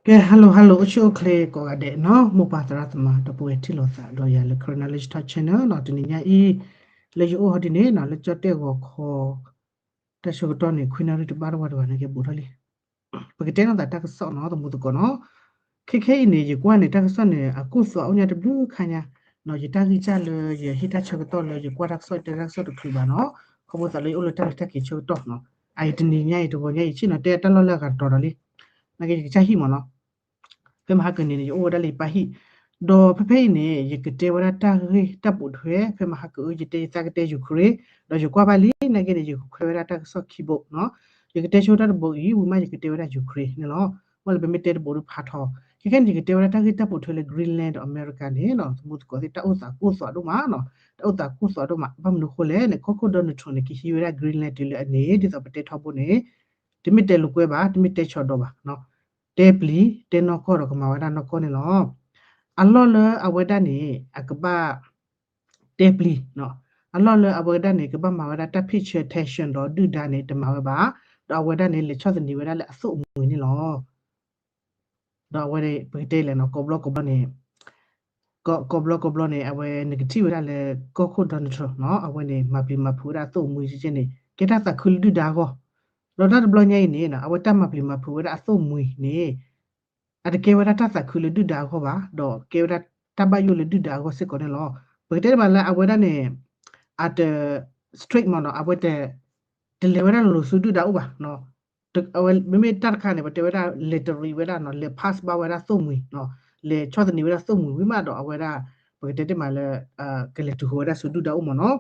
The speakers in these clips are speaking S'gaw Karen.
ကဲ hello hello အိၣ်ဆူၣ်အိၣ်ချ့ကိးဂၤဒဲးနီၤ မိၢ်ပၢ်သရၣ်သမါ ဒီပုၢ်ဝဲၢ်ထံၣ်လိာ်သးဒီးယၤလၢ Karen Knowledge Talk Channel နီၤ တနံၤညါအံၤ လၢယအိၣ်ဟီဒ်န့ၣ်နီၤ လၢကၠီၣ်တဲၣ်ဂီၤခီ တၢ်ဆၢကတီၢ်န့ၣ် ခွံနၣ်ရံၣ်တဘၣ်တဝါတဝါန့ၣ် ကဲဘူးထီၣ်လံ ပကတဲနီၢ်သးတၢ်ကစီၣ်နီၤ သမူသကိးနီၤ ခဲခဲအံၤန့ၣ် ယကွၢ်န့ၣ် တၢ်ကစီၣ်န့ၣ် အကူၣ်သွးအိၣ်ညါတဘျုးခါညါ ယတၢ်ဂံၢ်စၢ်လၢယဟ့ၣ်တၢ်ဆၢကတီၢ်လၢယကွၢ်တၢ်ကစီၣ်တဲတၢ်ကစီၣ်တချုးဘၣ်နီၤ ခီဖျိသးလၢယအိၣ်လၢတၢ်လဲၤတၢ်က့ၤဆၢကတီၢ်နီၤ အအံၤတနံၤညါအံၤတဂီၤညါအံၤဆ့ၣ်နီၤ တဲတၢ်လီၢ်လၢအဂၤတတီၤဒီးလံ နာ်က့ယကစၢ်ဟံၣ်မ့ၢ်နီၤ ဖဲမဟါကန့ၣ်န့ၣ် ယအိၣ်ဝဲဒၣ်လၢယပၢ်ဟံၣ် ဒီးဖဲဖဲအံၤန့ၣ် ယကတဲဝဲဒၣ်တၢ်ဂ့ၢ်တၢ်ပိာ်ထွဲ ဖဲမဟါကအု ယတဲယသးကတဲယူၤခရ့ၣ် ဒီးယကွၢ်ဘၣ်လံ နာ်က့န့ၣ် ယကခွဲဝဲဒၣ်တၢ်ကစီၣ်ခံဘိနီၤ ယကတဲဆိတၢ်တဘိအံၤ ဝံၤမးယကတဲဝဲဒၣ်ယူၤခရ့ၣ်န့ၣ်လီၤ ဘၣ်လၢပမ့ၢ်တဲတဘိဒီးဖးထီ ခဲခဲန့ၣ် ယကတဲဝဲဒၣ်တၢ်ဂ့ၢ်တၢ်ပိာ်ထွဲလၢ Greenland ဒီး America န့ၣ်နီၤ သမူသကိးသ့ၣ် တၢ်အိၣ်သးကူၣ်သွးဒိၣ်မးနီၤ တၢ်အိၣ်သးကူၣ်သွးဒိၣ်မး ဘၣ်မနုၤအဃိလဲၣ်န့ၣ် ကီၢ်ခိၣ် Donald Trump န့ၣ် ကဟံးဝဲဒၣ် Greenland တုၤလၢအန့ၣ် ဒ်သိးပတဲထီဘိန့ၣ် တမ့ၢ်တဲလိာ်ကွဲဘၣ် တမ့ၢ်တဲဆီၣ်ဒီးဘၣ် တဲပျံၤ တဲနီၢ်ကီၢ်ဒီးကမၤဝဲဒၣ်နီၢ်ကီၢ်န့ၣ်လီၤ. အလီၢ်လၢအဝဲဒၣ်န့ၣ် အကဘၣ် တဲပျံၤ အလီၢ်လၢအဝဲဒၣ်န့ၣ် ကဘၣ်မၤဝဲဒၣ်တၢ် pay attention ဒီးဒုၣ်ဒါန့ၣ် တမၤဝဲဘၣ်, ဒီးအဝဲဒၣ်န့ၣ် လဲၤဆီၣ်သနံးဝဲဒၣ်လၢအသိၣ်အမှံၤန့ၣ်လီၤ. ဒီးအဝဲပကတဲလဲၣ်နီၤ ကိးဘျီကိးဘျီန့ၣ် ကိးဘျီကိးဘျီန့ၣ် အဝဲနကထံၣ်ဝဲဒၣ်လၢ ကီၢ်ခိၣ် Donald Trump နီၤ အဝဲန့ၣ် မၤပျံၤမၤဖုးဝဲဒၣ်အသိၣ်အမှံၤကဲန့ၣ် ကဲတၢ်သးခုလၢဒုၣ်ဒါအဂီၢ်, ဒီးတၢ်တဘျီညါအံၤန့ၣ် အဝဲတၢ်မၤပျံၤမၤဖုးဝဲဒၣ်အသိၣ်အမှံၤန့ၣ် အတကဲဝဲဒၣ်တၢ်သးခုလၢဒုၣ်ဒါအဂီၢ်ဘၣ်, ဒီးကဲဝဲဒၣ်တၢ်ဘၣ်ယိၣ်လၢဒုၣ်ဒါအဂီၢ်စ့ၢ်ကီးန့ၣ်လီၤ. ပကတဲတဘၣ်လၢအဝဲဒၣ်န့ၣ် အတ strict မ့ၢ်နီၤ အဝဲတ တလဲၤဝဲဒၣ်လိၤဆူဒုၣ်ဒါအိၣ်ဘၣ်, အဝဲမ့မ့ၢ်တၢ်တခါန့ၣ် ပတဲဝဲဒၣ် လၢတရံးဝဲဒၣ်နီၤ လဲၤ pass ဘၣ်ဝဲဒၣ်သိၣ်မှံၤ, လဲၤဆီၣ်သနံးဝဲဒၣ်သိၣ်မှံၤဝံၤမးဒီးအဝဲဒၣ် ပကတဲတ့ၢ်မးလၢ ကလဲၤတုၤဃီၤဝဲဒၣ်ဆူဒုၣ်ဒါအိၣ်မ့ၢ်နီၤ,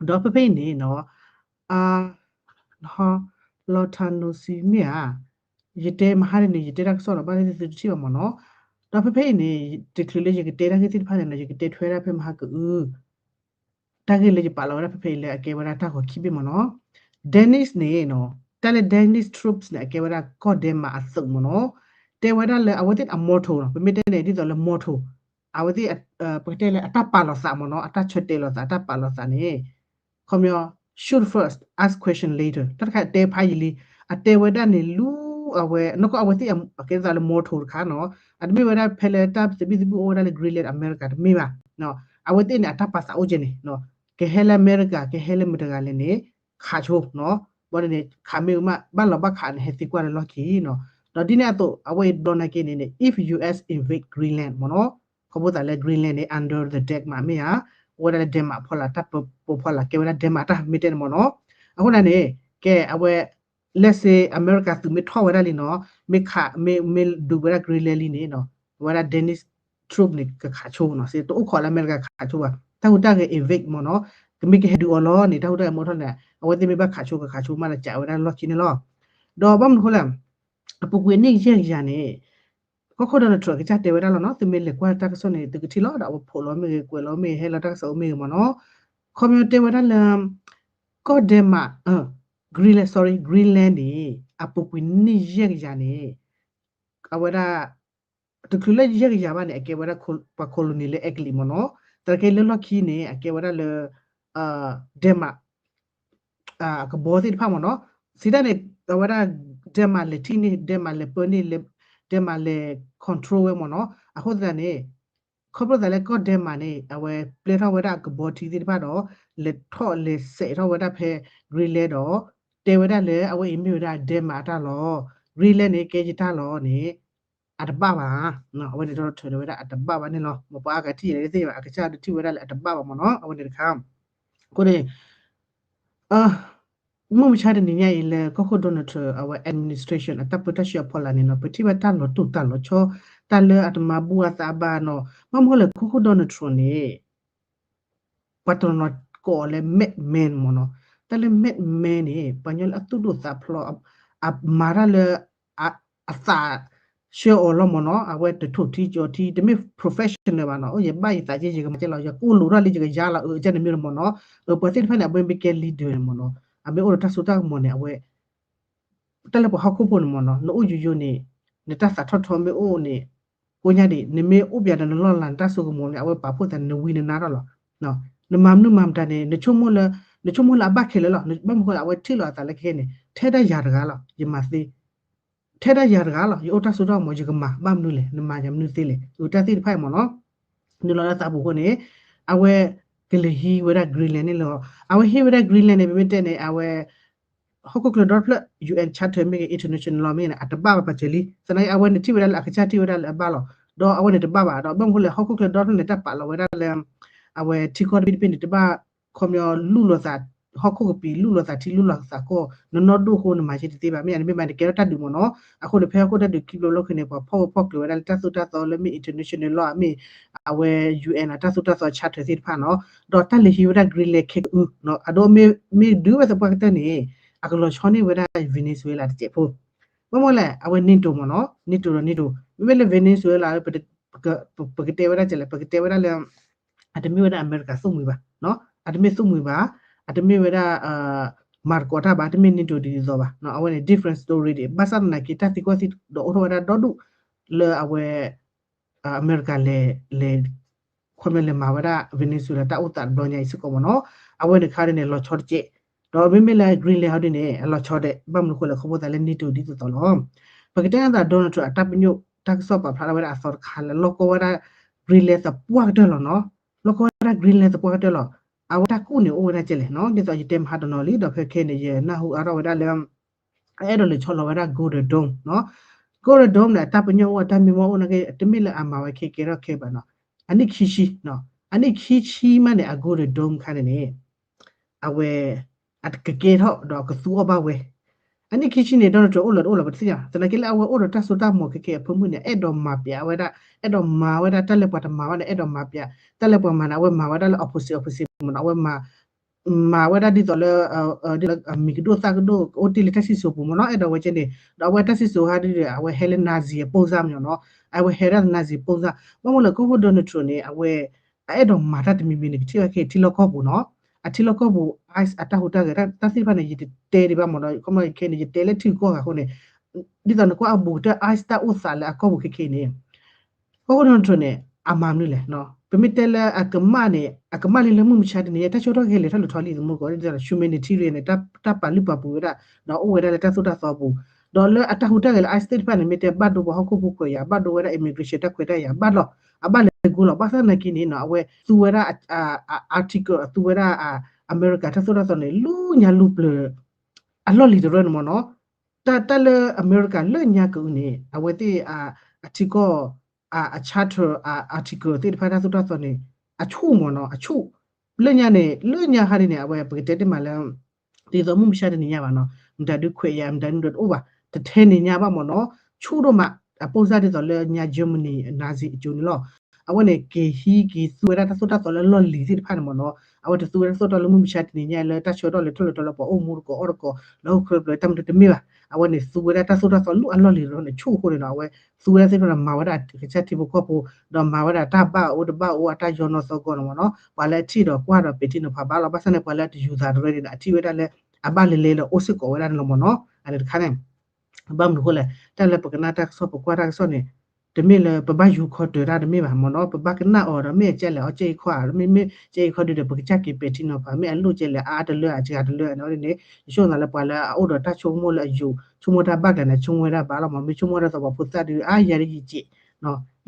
ဒီးဖဲဖဲအံၤန့ၣ်နီၤ လီၤထါနိစံမ့ၢ်ဧါ, ယတဲမဟါတနံၤ ယတဲတၢ်ကစီၣ်ဒီးဘၣ်သ့ၣ်သုတထံၣ်ဘၣ်မ့ၢ်နီၤ, ဒီးဖဲဖဲအံၤန့ၣ် တချုးလၢယကတဲတၢ်ဂ့ၢ်သ့ၣ်တဖၣ်န့ၣ်နီၤ ယကတဲထွဲဒၣ်ဖဲမဟါကအု တၢ်ဂ့ၢ်လၢယပာ်လီၤဝဲဒၣ်ဖဲဖဲအံၤလၢအကဲဝဲဒၣ်တၢ်ဂီၤခံဘ့ၣ်မ့ၢ်နီၤ, Dennis န့ၣ်နီၤ တၢ်လၢ Dennis Trump န့ၣ် အကဲဝဲဒၣ်ကီၢ်ဒဲမးအသုးမ့ၢ်နီၤ, တဲဝဲဒၣ်လၢအဝဲသ့ၣ်အ motto နီၤ ပမ့ၢ်တဲန့ၣ် ဒ်သိးလၢ motto အဝဲသ့ၣ် ပကတဲလၢအတၢ်ပာ်လီၤသးမ့ၢ်နီၤ အတၢ်ဆၢတဲာ်လီၤသး အတၢ်ပာ်လီၤသးန့ၣ် ခီပညီ shoot first, ask question later တၢ်တခါတဲဖးယံာ်လံ, အတဲဝဲဒၣ်န့ၣ်လူ အဝဲ နီၢ်ကီၢ်အဝဲသ့ၣ် ကဲသးလၢ motto တခါနီၤ, အတမ့ၢ်ဝဲဒၣ်ဖဲလၢတၢ်သဘံၣ်သဘုၣ်အိၣ်ဝဲဒၣ်လၢ Greenland America တမ့ၢ်ဘၣ်, အဝဲသ့ၣ်န့ၣ် အတၢ်ပာ်သးအိၣ်ကဲန့ၣ် ကဟဲလၢ America ကဟဲလၢမတၤတဂၤလဲၣ်န့ၣ် ခးဆိနီၤ, ဘၣ်န့ၣ် ခးမ့ၢ်ဝံၤမး ဘၣ်လီၤဘၣ်ခးန့ၣ် ဟဲသံကွၢ်လၢလီၢ်ခံနီၤ, ဒီးဒ်န့ၣ်အသိး အဝဲအံၤတဘျီနာ်က့န့ၣ်န့ၣ် if U S invade Greenland မ့ၢ်နီၤ, ခီဖျိသးလၢ Greenland န့ၣ် under the Denmark မ့ၢ်ဧါ, အိၣ်ဝဲဒၣ်လၢ Denmark ဖီလာ် တၢ်ပၢၤဖီလာ် ကဲဝဲဒၣ် Denmark တၢ်မ့ၢ်တဲန့ၣ်မ့ၢ်နီၤ, အဃိန့ၣ်န့ၣ် ကဲအဝဲ let's say America သုးမ့ၢ်ထီၣ်ဝဲဒၣ်လံနီၤ, မ့ၢ်ခး မ့ၢ် မ့ၢ်ဒုးဝဲဒၣ် Greenland လံန့ၣ်နီၤ, အဝဲဒၣ် Dennis Trump န့ၣ် ကခးဆိနီၤ, စ့တအိၣ်ခိးလၢ America ခးဆိဘၣ်, တၢ်ဟူးတၢ်ဂဲၤ invade မ့ၢ်နီၤ, ကမ့ၢ်ကဟဲဒုးအီၤလီၤန့ၣ် တၢ်ဟူးတၢ်ဂဲၤမ့ၢ်အိၣ်ထီၣ်န့ၣ် အဝဲသ့ၣ်မ့ၢ်ဘၣ်ခးဆိကခးဆိမးဒီး ကးဝဲဒၣ်လီၢ်ခံန့ၣ်လီၤ. ဒီးဘၣ်မနုၤအဃိလဲၣ်, အပူၤကွံာ်အနံၣ်ယဲၢ်ကယၤန့ၣ် ကီၢ်ခိၣ် Donald Trump ကစၢ်တဲဝဲဒၣ်လီၤနီၤ, သုမ့ၢ်လဲၤကွၢ်တၢ်ကစီၣ်န့ၣ် သုကထံၣ်လီၤ, ဒီးအဝဲဖိးလီၤမ့ၢ်ဂ့ၤ ကွဲးလီၤမ့ၢ်ဂ့ၤ ဟဲလီၤတၢ်ကစီၣ်အိၣ်မ့ၢ်ဂ့ၤမ့ၢ်နီၤ, ခီပညီတဲဝဲဒၣ်လၢ ကီၢ်ဒဲမး Greenland, sorry, Greenland န့ၣ် အပူၤကွံာ်နံၣ်ယဲၢ်ကယၤန့ၣ် အဝဲဒၣ် တချုးလၢယဲၢ်ကယၤဘၣ်န့ၣ် အကဲဝဲဒၣ်ပှၤ colony လၢအဲကလံးမ့ၢ်နီၤ, တၢ်ကဲလၢလီၢ်ခံန့ၣ် အကဲဝဲဒၣ်လၢ ဒဲမး အကဘီသ့ၣ်တဖၣ်မ့ၢ်နီၤ, စံးတၢ်န့ၣ် အဝဲဒၣ် ဒဲမးလဲၤထံၣ်န့ၣ် ဒဲမးလဲၤပၢန့ၣ် ဒဲမးလဲၤ control ဝဲမ့ၢ်နီၤ, အဃိသတးန့ၣ် ခီဖျိသးလၢကီၢ်ဒဲမးန့ၣ် အဝဲပျဲထီၣ်ဝဲဒၣ်အကဘီထံသ့ၣ်တဖၣ်ဒီး လဲၤထီၣ်လဲၤစဲးထီၣ်ဝဲဒၣ်ဖဲ Greenland ဒီး တဲဝဲဒၣ်လၢအဝဲအံၤမ့ၢ်ဝဲဒၣ်ဒဲမးအတၢ်လီၤ, Greenland န့ၣ် ကဲယတၢ်လီၤန့ၣ် အတဘၣ်ဘၣ်, အဝဲန့ၣ် Donald Trump န့ၣ်ဝဲဒၣ်အတဘၣ်ဘၣ်န့ၣ်လီၤ, မ့ၢ်ပှၤအါဂၤထံၣ်ယဲၢ်သ့ၣ်ဘၣ် အကစၢ်ဒုးထံၣ်ဝဲဒၣ်လၢအတဘၣ်ဘၣ်မ့ၢ်နီၤ, အဝဲန့ၣ်တခါ, အဃိန့ၣ် မုၢ်မဆါတနံၤညါအံၤလၢကီၢ်ခိၣ် Donald Trump အဝဲ administration အတၢ်ပၢတၢ်ဆှၢအဖီလာ်န့ၣ်နီၤ ပထံၣ်ဘၣ်တၢ်လီၤတိၢ်တၢ်လီၤဆီ, တၢ်လၢအတမၤဘူၣ်အသးဘၣ်နီၤ, ဘၣ်မနုၤဃိလဲၣ် ကီၢ်ခိၣ် Donald Trump န့ၣ် ပှၤတနီၤနီၤကိးအီၤလၢ madman မ့ၢ်နီၤ, တၢ်လၢ madman န့ၣ် ပှၤကညီလၢအသူၣ်ဒိၣ်သးဖျိး, အမၤတၢ်လၢ အသးဆှၢအီၤလီၤမ့ၢ်နီၤ, အဝဲတထိၣ်ထံကၠီၤထံ တမ့ၢ် professional ဘၣ်နီၤ, ယဘၣ်ယသးက့ ယကမၤကဲလီၤ ယကအိၣ်လိၤထီၣ်လံ ယကယါလီၤ အကဲန့ၣ်မ့ၢ်လီၤမ့ၢ်နီၤ, ပှၤသ့ၣ်တဖၣ်န့ၣ် အဝဲမ့ၢ်ကဲ leader န့ၣ်မ့ၢ်နီၤ, အမ့ၢ်အိၣ်ဒီးတၢ်စိတၢ်ကမီၤန့ၣ် အဝဲ တၢ်လၢပှၤဟီၣ်ခိၣ်ဖိန့ၣ်မ့ၢ်နီၤ နအိၣ်ယိယိန့ၣ် နတၢ်သးထီၣ်ထီမ့ၢ်အိၣ်န့ၣ် ကိးညါဒံး နမ့ၢ်အိၣ်ပၠးဒီးနလီၢ်လၤနတၢ်စိကမီၤန့ၣ် အဝဲပာ်ဖှိၣ်သးနဝံနနါထီၣ်လီၤ. နမၤမနုၤမၤမတၤန့ၣ် နဆိကမိၣ်လၢ နဆိကမိၣ်လၢအဘၣ်ခဲလၢာ်လီၤ. ဘၣ်မနုၤဃိလၢအဝဲထံၣ်လီၤအသးလၢခဲခဲန့ၣ် ထဲဒၣ်ယၤတဂၤလီၤ ယမၤသ့ ထဲဒၣ်ယၤတဂၤလီၤ, ယအိၣ်တၢ်စိတၢ်ကမီၤ ယကမၤဘၣ်မနုၤလဲၣ်, နမၤယၤမနုၤသ့လဲၣ်, တၢ်သ့ၣ်တဖၣ်အံၤမ့ၢ်နီၤ, နုာ်လီၤလၢသးပူၤအဃိန့ၣ် အဝဲကလဲၤဟံးဝဲဒၣ် Greenland န့ၣ်လီၤ. အဝဲဟံးဝဲဒၣ် Greenland န့ၣ် ပမ့ၢ်တဲန့ၣ် အဝဲ ဟီၣ်ခိၣ်ချၢဒီတဖျၢၣ် ယူၣ်အၣ် charter မ့ၢ်ဂ့ၤ international law မ့ၢ်ဂ့ၤန့ၣ် အတဘၣ်ဘၣ်ပှၤစၢၤလံ. သနာ်က့ အဝဲန့ၣ်ထံၣ်ဝဲဒၣ်လၢအကစၢ်ထံၣ်ဝဲဒၣ်လၢအဘၣ်လီၤ. ဒီးအဝဲန့ၣ်တဘၣ်ဘၣ်ဒီး ဘၣ်မနုၤဃိလဲၣ် ဟီၣ်ခိၣ်ချၢဒီတဖျၢၣ်န့ၣ် တၢ်ပာ်လီၤဝဲဒၣ်လၢ အဝဲထံကီၢ်တဘ့ၣ်တဘ့ၣ်န့ၣ် တဘၣ်ခီပညီလူလီၤသး ဟီၣ်ခိၣ်ကပံာ် လူလီၤသးထံ လူလီၤသးကီၢ် နနီၢ်ဒိၣ်အဃိ နမၤက့ၤတသ့ဘၣ်. မ့ၢ်အန့ၣ်မ့ၢ်မးန့ၣ် ကဲထီၣ်တၢ်ဒုးမ့ၢ်နီၤ. အဃိန့ၣ် ဖဲဟီၣ်ခိၣ်တၢ်ဒုးခံဘျီလီၢ်ခံန့ၣ် ပှၤဖီၣ်ဝဲဖီၣ်ကျၢၤဝဲဒၣ်လၢတၢ်သိၣ်တၢ်သီလၢမ့ၢ် international law မ့ၢ် အဝဲ ယူၣ်အၣ် အတၢ်သိၣ်တၢ်သီ charter သ့ၣ်တဖၣ်နီၤ. ဒီးတၢ်လဲၤဟံးဝဲဒၣ် Greenland ခဲကအု အဒိ မ့ၢ်ဒုးဝဲသပှၢ်ကတၢၢ်န့ၣ် အကလီၤဆီန့ၢ်ဝဲဒၣ် Venezuela တစဲးဖိ ဘၣ်မနုၤလဲၣ် အဝဲ NATO မ့ၢ်နီၤ, NATO ဒီး NATO မ့မ့ၢ်လၢ Venezuela ပကတဲဝဲဒၣ်ကလဲၣ် ပကတဲဝဲဒၣ်လၢ အတမ့ၢ်ဝဲဒၣ်အမဲရကၤသိၣ်မှံၤဘၣ်, အတမ့ၢ်သိၣ်မှံၤဘၣ်, အတမ့ၢ်ဝဲဒၣ် မၤသကိးတၢ်ဘၣ်, တမ့ၢ် NATO ဒ်သိးဘၣ်, အဝဲန့ၣ် different story ဒံး. ဘၣ်ဆၣ်သနာ်က့ တၢ်သံကွၢ်သံဒီးအိၣ်ထီၣ်ဝဲဒၣ်ဒီဒူၣ် လၢအဝဲ အမဲရကၤလဲၤ လဲၤ ခီပညီလဲၤမၤဝဲဒၣ် Venezuela တၢ်အိၣ်သးတဘျီညါအံၤစ့ၢ်ကီးမ့ၢ်နီၤ. အဝဲန့ၣ်ခါန့ၣ် လီၤဆီတကဲး, ဒီးမ့မ့ၢ်လၢ Greenland ဟီဒ်န့ၣ် အလီၤဆီဒဲး ဘၣ်မနုၤဃိလဲၣ် ခီဖျိသးလၢ NATO ဒ်သိးသိးလီၤ. ပကတဲအသး Donald Trump အတၢ်ပညိၣ်တၢ်ကစီၣ်ပာ်ဖျါထီၣ်ဝဲဒၣ်အသီတခါလၢ လီၢ်ကီဝဲဒၣ် Greenland သပှၢ်ကတၢၢ်လီၤနီၤ, လီၢ်ကီဝဲဒၣ် Greenland သပှၢ်ကတၢၢ်လီၤ. အဝဲတၢ်ကူၣ်န့ၣ်အိၣ်ဝဲဒၣ်ကဲလဲၣ်နီၤ, ဒ်သိးယတဲမဟါတနီၤလံ ဒီးဖဲခဲန့ၣ် ယနၢ်ဟူအါထီၣ်ဝဲဒၣ်လၢ အအဲၣ်ဒိးလဲၤဆီလီၤဝဲဒၣ် Golden Dome နီၤ. Golden Dome န့ၣ် အတၢ်ပညိၣ်အိၣ် အတၢ်မံမီၢ်အိၣ်နာ်က့ တမ့ၢ်လၢအမၤဝဲခဲကဲထီၣ်ခဲဘၣ်နီၤ. အနံၣ်ခံဆံ, အနံၣ်ခံဆံမးန့ၣ် အ Golden Dome ခါန့ၣ်န့ၣ် အဝဲ အကကဲထီၣ်ဒီးအကသူအီၤဘၣ်ဝဲ. အနံၣ်ခံဆံန့ၣ် Donald Trump အိၣ်လီၤတအိၣ်လီၤ ပတသ့ၣ်ညါ, သနာ်က့လၢအဝဲအိၣ်ဒီးတၢ်စိတၢ်ကမီၤခဲကဲအဖၢမုၢ်န့ၣ် အဲၣ်ဒိးမၤပၠးဝဲဒၣ်, အဲၣ်ဒိးမၤဝဲဒၣ်တၢ်လၢပှၤတမၤဘၣ်န့ၣ် အဲၣ်ဒိးမၤပၠး, တၢ်လၢပှၤမၤန့ၣ် အဝဲမၤဝဲဒၣ်လၢ opposite opposite မ့ၢ်နီၤ, အဝဲမၤ မၤဝဲဒၣ်ဒ်သိးလၢ ဒ်သိးလၢအမံၤကဒိၣ်သၣ်ကဒိၣ် အိၣ်တ့ၢ်လၢတၢ်စံၣ်စိၤပူၤမ့ၢ်နီၤ, အဲၣ်ဒိးဝဲကဲန့ၣ် ဒီးအဝဲတၢ်စံၣ်စိၤဟါဒ်ဒီး အဝဲဟဲလၢ Nazi အ ပုံစံ မ့ၢ်နီၤ, အဝဲဟဲဒၣ် Nazi ပုံစံ, ဘၣ်မနုၤလဲၣ် ကီၢ်ခိၣ် Donald Trump န့ၣ် အဝဲ အအဲၣ်ဒိးမၤတၢ်တမံၤမံၤန့ၣ် ကထံၣ်ဝဲခဲအံၤ ထံလီၢ်ကီၢ်ပူၤနီၤ, အထံလီၢ်ကီၢ်ပူၤ ICE အတၢ်ဟူးတၢ်ဂဲၤ တၢ်သ့ၣ်တဖၣ်န့ၣ် ယတတဲဒံးဘၣ်မ့ၢ်နီၤ, ခီမီခဲန့ၣ် ယတဲလၢထံဂုၤကီၢ်ဂၤအဃိန့ၣ် ဒ်သိးနကွၢ်အဘူးကတၢၢ် ICE တၢ်အိၣ်သးလၢအကီၢ်ပူၤခဲခဲအံၤန့ၣ် ကီၢ်ခိၣ် Donald Trump န့ၣ် အမၤမနုၤလဲၣ်, ပမ့ၢ်တဲလၢအကမၣ်န့ၣ် အကမၣ်လံလၢမုၢ်မဆါတနံၤ တၢ်ဆၢကတီၢ်ခဲအံၤလဲၤထီၣ်လဲၤထီလံသမူကီး ဒ်သိး humanitarian န့ၣ် တၢ်ပာ်လုၢ်ပာ်ပှ့ၤဝဲဒၣ် ဒီးအိၣ်ဝဲဒၣ်လၢတၢ်သိၣ်တၢ်သီပူၤ, ဒီးလၢအတၢ်ဟူးတၢ်ဂဲၤလၢ ICE သ့ၣ်တဖၣ်န့ၣ် မ့ၢ်တဲဘၣ်ဒိပှၤဟီၣ်ခိၣ်ဖိခွဲးယာ် ဘၣ်ဒိဝဲဒၣ် immigration တၢ်ခွဲးတၢ်ယာ် ဘၣ်လီၤ, အဘၣ်လဲၤဂိၢ်လီၤ, ဘၣ်ဆၣ်သနာ်က့န့ၣ်နီၤ အဝဲသူဝဲဒၣ် article သူဝဲဒၣ် အမဲရကၤတၢ်သိၣ်တၢ်သီန့ၣ် လူညါလူပျၢၤ အလီၢ်လံၤတရၢန့ၣ်မ့ၢ်နီၤ, တၢ်လၢအမဲရကၤလၢညါကအုန့ၣ် အဝဲသ့ၣ် အထံကီၢ် အ charter အ article သ့ၣ်တဖၣ်တၢ်သိၣ်တၢ်သီန့ၣ် အဆူၣ်မ့ၢ်နီၤ အဆူၣ်, လၢညါန့ၣ် လၢညါဟါဒ်န့ၣ် အဝဲပကတဲတ့ၢ်မးလၢ ဒ်သိးမုၢ်မဆါတနံၤညါဘၣ်နီၤ မတၤဒုးခွဲးယာ် မတၤဒုးတအိၣ်ဘၣ် တထဲန့ၣ်ညါဘၣ်မ့ၢ်နီၤ, ဆူၣ်ဒိၣ်မး အ ပုံစံ ဒ်သိးလၢညါ Germany Nazi အစိၤန့ၣ်လီၤ. အဝဲန့ၣ်က့ၤဟံးက့ၤသူဝဲဒၣ်တၢ်သိၣ်တၢ်သီလၢလီၢ်လံၤသ့ၣ်တဖၣ်န့ၣ်မ့ၢ်နီၤ, အဝဲတသူဝဲဒၣ်သိၣ်တၢ်လၢမုၢ်မဆါတနံၤညါလၢတၢ်ဆၢကတီၢ်လဲၤထီၣ်လဲၤထီလၢပှၤအိၣ်မူတကိးအီၣ်တကိး လၢဟီၣ်ခိၣ်ချၢတမ့ၢ်ဘၣ်, အဝဲန့ၣ်သူဝဲဒၣ်တၢ်သိၣ်တၢ်သီလၢအလီၢ်လံၤတရၢန့ၣ် ဆူၣ်အဃိန့ၣ်ဒီး အဝဲသူဝဲဒၣ်သ့ၣ်တဖၣ်န့ၣ် မၤဝဲဒၣ်ကစၢ်ထံဖိကီၢ်ဖိ ဒီးမၤဝဲဒၣ်တၢ် ဘၣ်အိၣ်တဘၣ်အိၣ် အတၢ်ယီၤနီၢ်သီကီၢ်န့ၣ်မ့ၢ်နီၤ, ပှၤလၢအထံၣ်ဒီးကွၢ်ဒီးပဲာ်ထံနီၤဖးဘၣ်လီၤ. ဘၣ်ဆၣ်န့ၣ် ပှၤလၢအတယူၤသးတရၢန့ၣ် အထံၣ်ဝဲဒၣ်လၢ အဘၣ်လဲၤလဲၤဒီးအိၣ်စ့ၢ်ကီးဝဲဒၣ်န့ၣ်လီၤမ့ၢ်နီၤ. အန့ၣ်တခါန့ၣ် ဘၣ်မနုၤအဃိလဲၣ် တၢ်လၢပကနၣ်တၢ်ကစီၣ် ပကွၢ်တၢ်ကစီၣ်န့ၣ် တမ့ၢ်လၢပဘၣ်ယူၤခီတၢၤတၢ်တမ့ၢ်ဘၣ်မ့ၢ်နီၤ, ပဘၣ်ကနၣ်အီၤဒီး မ့ၢ်အကဲလဲၣ်အီၤကဲအံၤခီဧါ, မ့မ့ၢ်ကဲအံၤခီဒုဒီး ပကစၢ်က့ၤပဲာ်ထံနီၤဖး, မ့ၢ်အလိၣ်ကဲလဲၣ်အါတလၢအစှၤတလၢန့ၣ်န့ၣ် ယဆိကမိၣ်သးလၢပှၤလၢအအိၣ်ဒီးတၢ်ဆိကမိၣ်လၢအယိာ် ဆိကမိၣ်တၢ်ဘၣ်ကျါန့ၣ် ဆိကမိၣ်ဝဲဒၣ်ဘၣ်လီၤမ့ၢ်, မ့ၢ်ဆိကမိၣ်ဝဲဒၣ်သိးပှၤဖိသၣ်ဒု အါယၤဒ်ယစဲး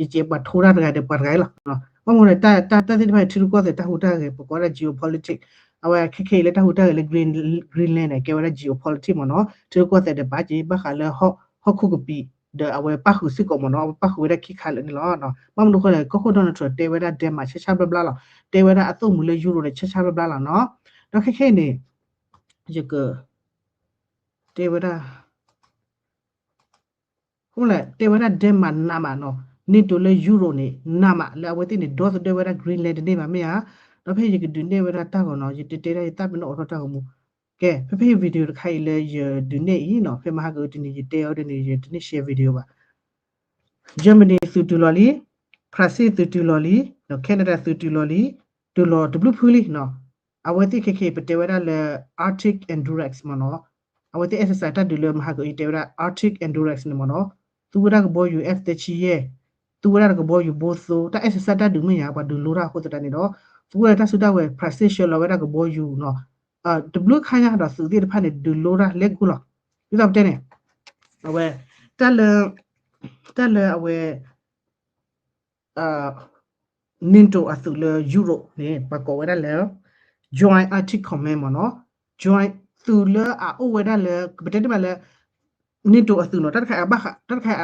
ယစဲးပှၤထိတၢ်တဂၤဒီးပှၤတဂၤအံၤလီၤ. ဘၣ်မနုၤလဲၣ် တၢ်သ့ၣ်တဖၣ်န့ၣ် ထံရူၢ်ကီၢ်သဲးတၢ်ဟူးတၢ်ဂဲၤ ပကိးဝဲဒၣ် geopolitics, အဝဲခဲခဲအံၤလၢတၢ်ဟူးတၢ်ဂဲၤလၢ Green, Greenland န့ၣ် ကဲဝဲဒၣ် geopolitics မ့ၢ်နီၤ, ထံရူၢ်ကီၢ်သဲးဒီးပာ်က့ၤ ဘၣ်ဃးလၢ ဟီၣ်ခိၣ်ကပံာ် ဒီးအဝဲပၣ်ဃုာ်စ့ၢ်ကီးမ့ၢ်နီၤ, အဝဲပၣ်ဃုာ်ဝဲဒၣ်ခံခါလၢာ်န့ၣ်လီၤ. ဘၣ်မနုၤအဃိလဲၣ် ကီၢ်ခိၣ် Donald Trump တဲဝဲဒၣ် Denmark ဆၢဆၢဘျါဘျါလီၤ, တဲဝဲဒၣ်အသိၣ်မှံၤလၢ Europe န့ၣ် ဆၢဆၢဘျါဘျါလီၤနီၤ, ဒီးခဲခဲအံၤန့ၣ် ယက တဲဝဲဒၣ် အဃိလဲၣ် တဲဝဲဒၣ် Denmark နးမးနီၤ, NATO လၢ Europe န့ၣ် နးမး လၢအဝဲသ့ၣ်န့ၣ် ဒီသဒၢဝဲဒၣ် Greenland တန့ၢ်ဘၣ်မ့ၢ်ဧါ. ဒီးဖဲယကဒုးနဲၣ်ဝဲဒၣ်တၢ်ဂီၤနီၤ, ယတတဲဒၣ်ယသးပ့ၤနီၣ်အိးထီၣ်တၢ်ဂီၤမူ, ကဲ ဖဲဖဲ video တခါအံၤလၢယဒုးနဲၣ်အံၤနီၤ, ဖဲမဟါကအုတနံၤ ယတဲအီၤဒ်န့ၣ် ယတန့ၢ် share video ဘၣ်. Germany သုးတုၤလီၤလံ, France သုးတုၤလီၤလံ, Canada သုးတုၤလီၤလံ, တုၤလီၤတဘျုးဖုလံနီၤ. အဝဲသ့ၣ်ခဲခဲအံၤ ပတဲဝဲဒၣ်လၢ Arctic Endurance မ့ၢ်နီၤ, အဝဲသ့ၣ် exercise တၢ်ဒုးလၢမဟါကအုတဲဝဲဒၣ် Arctic Endurance န့ၣ်မ့ၢ်နီၤ, သူဝဲဒၣ်ကဘီယူၤ F သၢဆံယဲၢ်, သူဝဲဒၣ်တကဘီယူၤဘိသိ, တၢ် exercise တၢ်ဒုးမ့ၢ်ညါ ပှၤဒုးလိတၢ်အဃိသတးန့ၣ်ဒီး သူဝဲဒၣ်တၢ်စုတၢ်ဝဲၤ France ဆှၢလီၤဝဲဒၣ်ကဘီယူၤနီၤ, တဘျုးခါညါဒီးသုးသ့ၣ်တဖၣ်န့ၣ် ဒုးလိတၢ်လဲၤဂိၢ်လီၤ. ဒ်သိးပတဲန့ၣ် အဝဲ တၢ်လၢ တၢ်လၢအဝဲ NATO အသုးလၢ Europe န့ၣ် ပှၤကိးဝဲဒၣ်လၢ Joint Arctic Command မ့ၢ်နီၤ. Joint သုးလၢအအိၣ်ဝဲဒၣ်လၢ ပတဲတ့ၢ်မးလၢ NATO အသုးနီၤ, တၢ်တခါ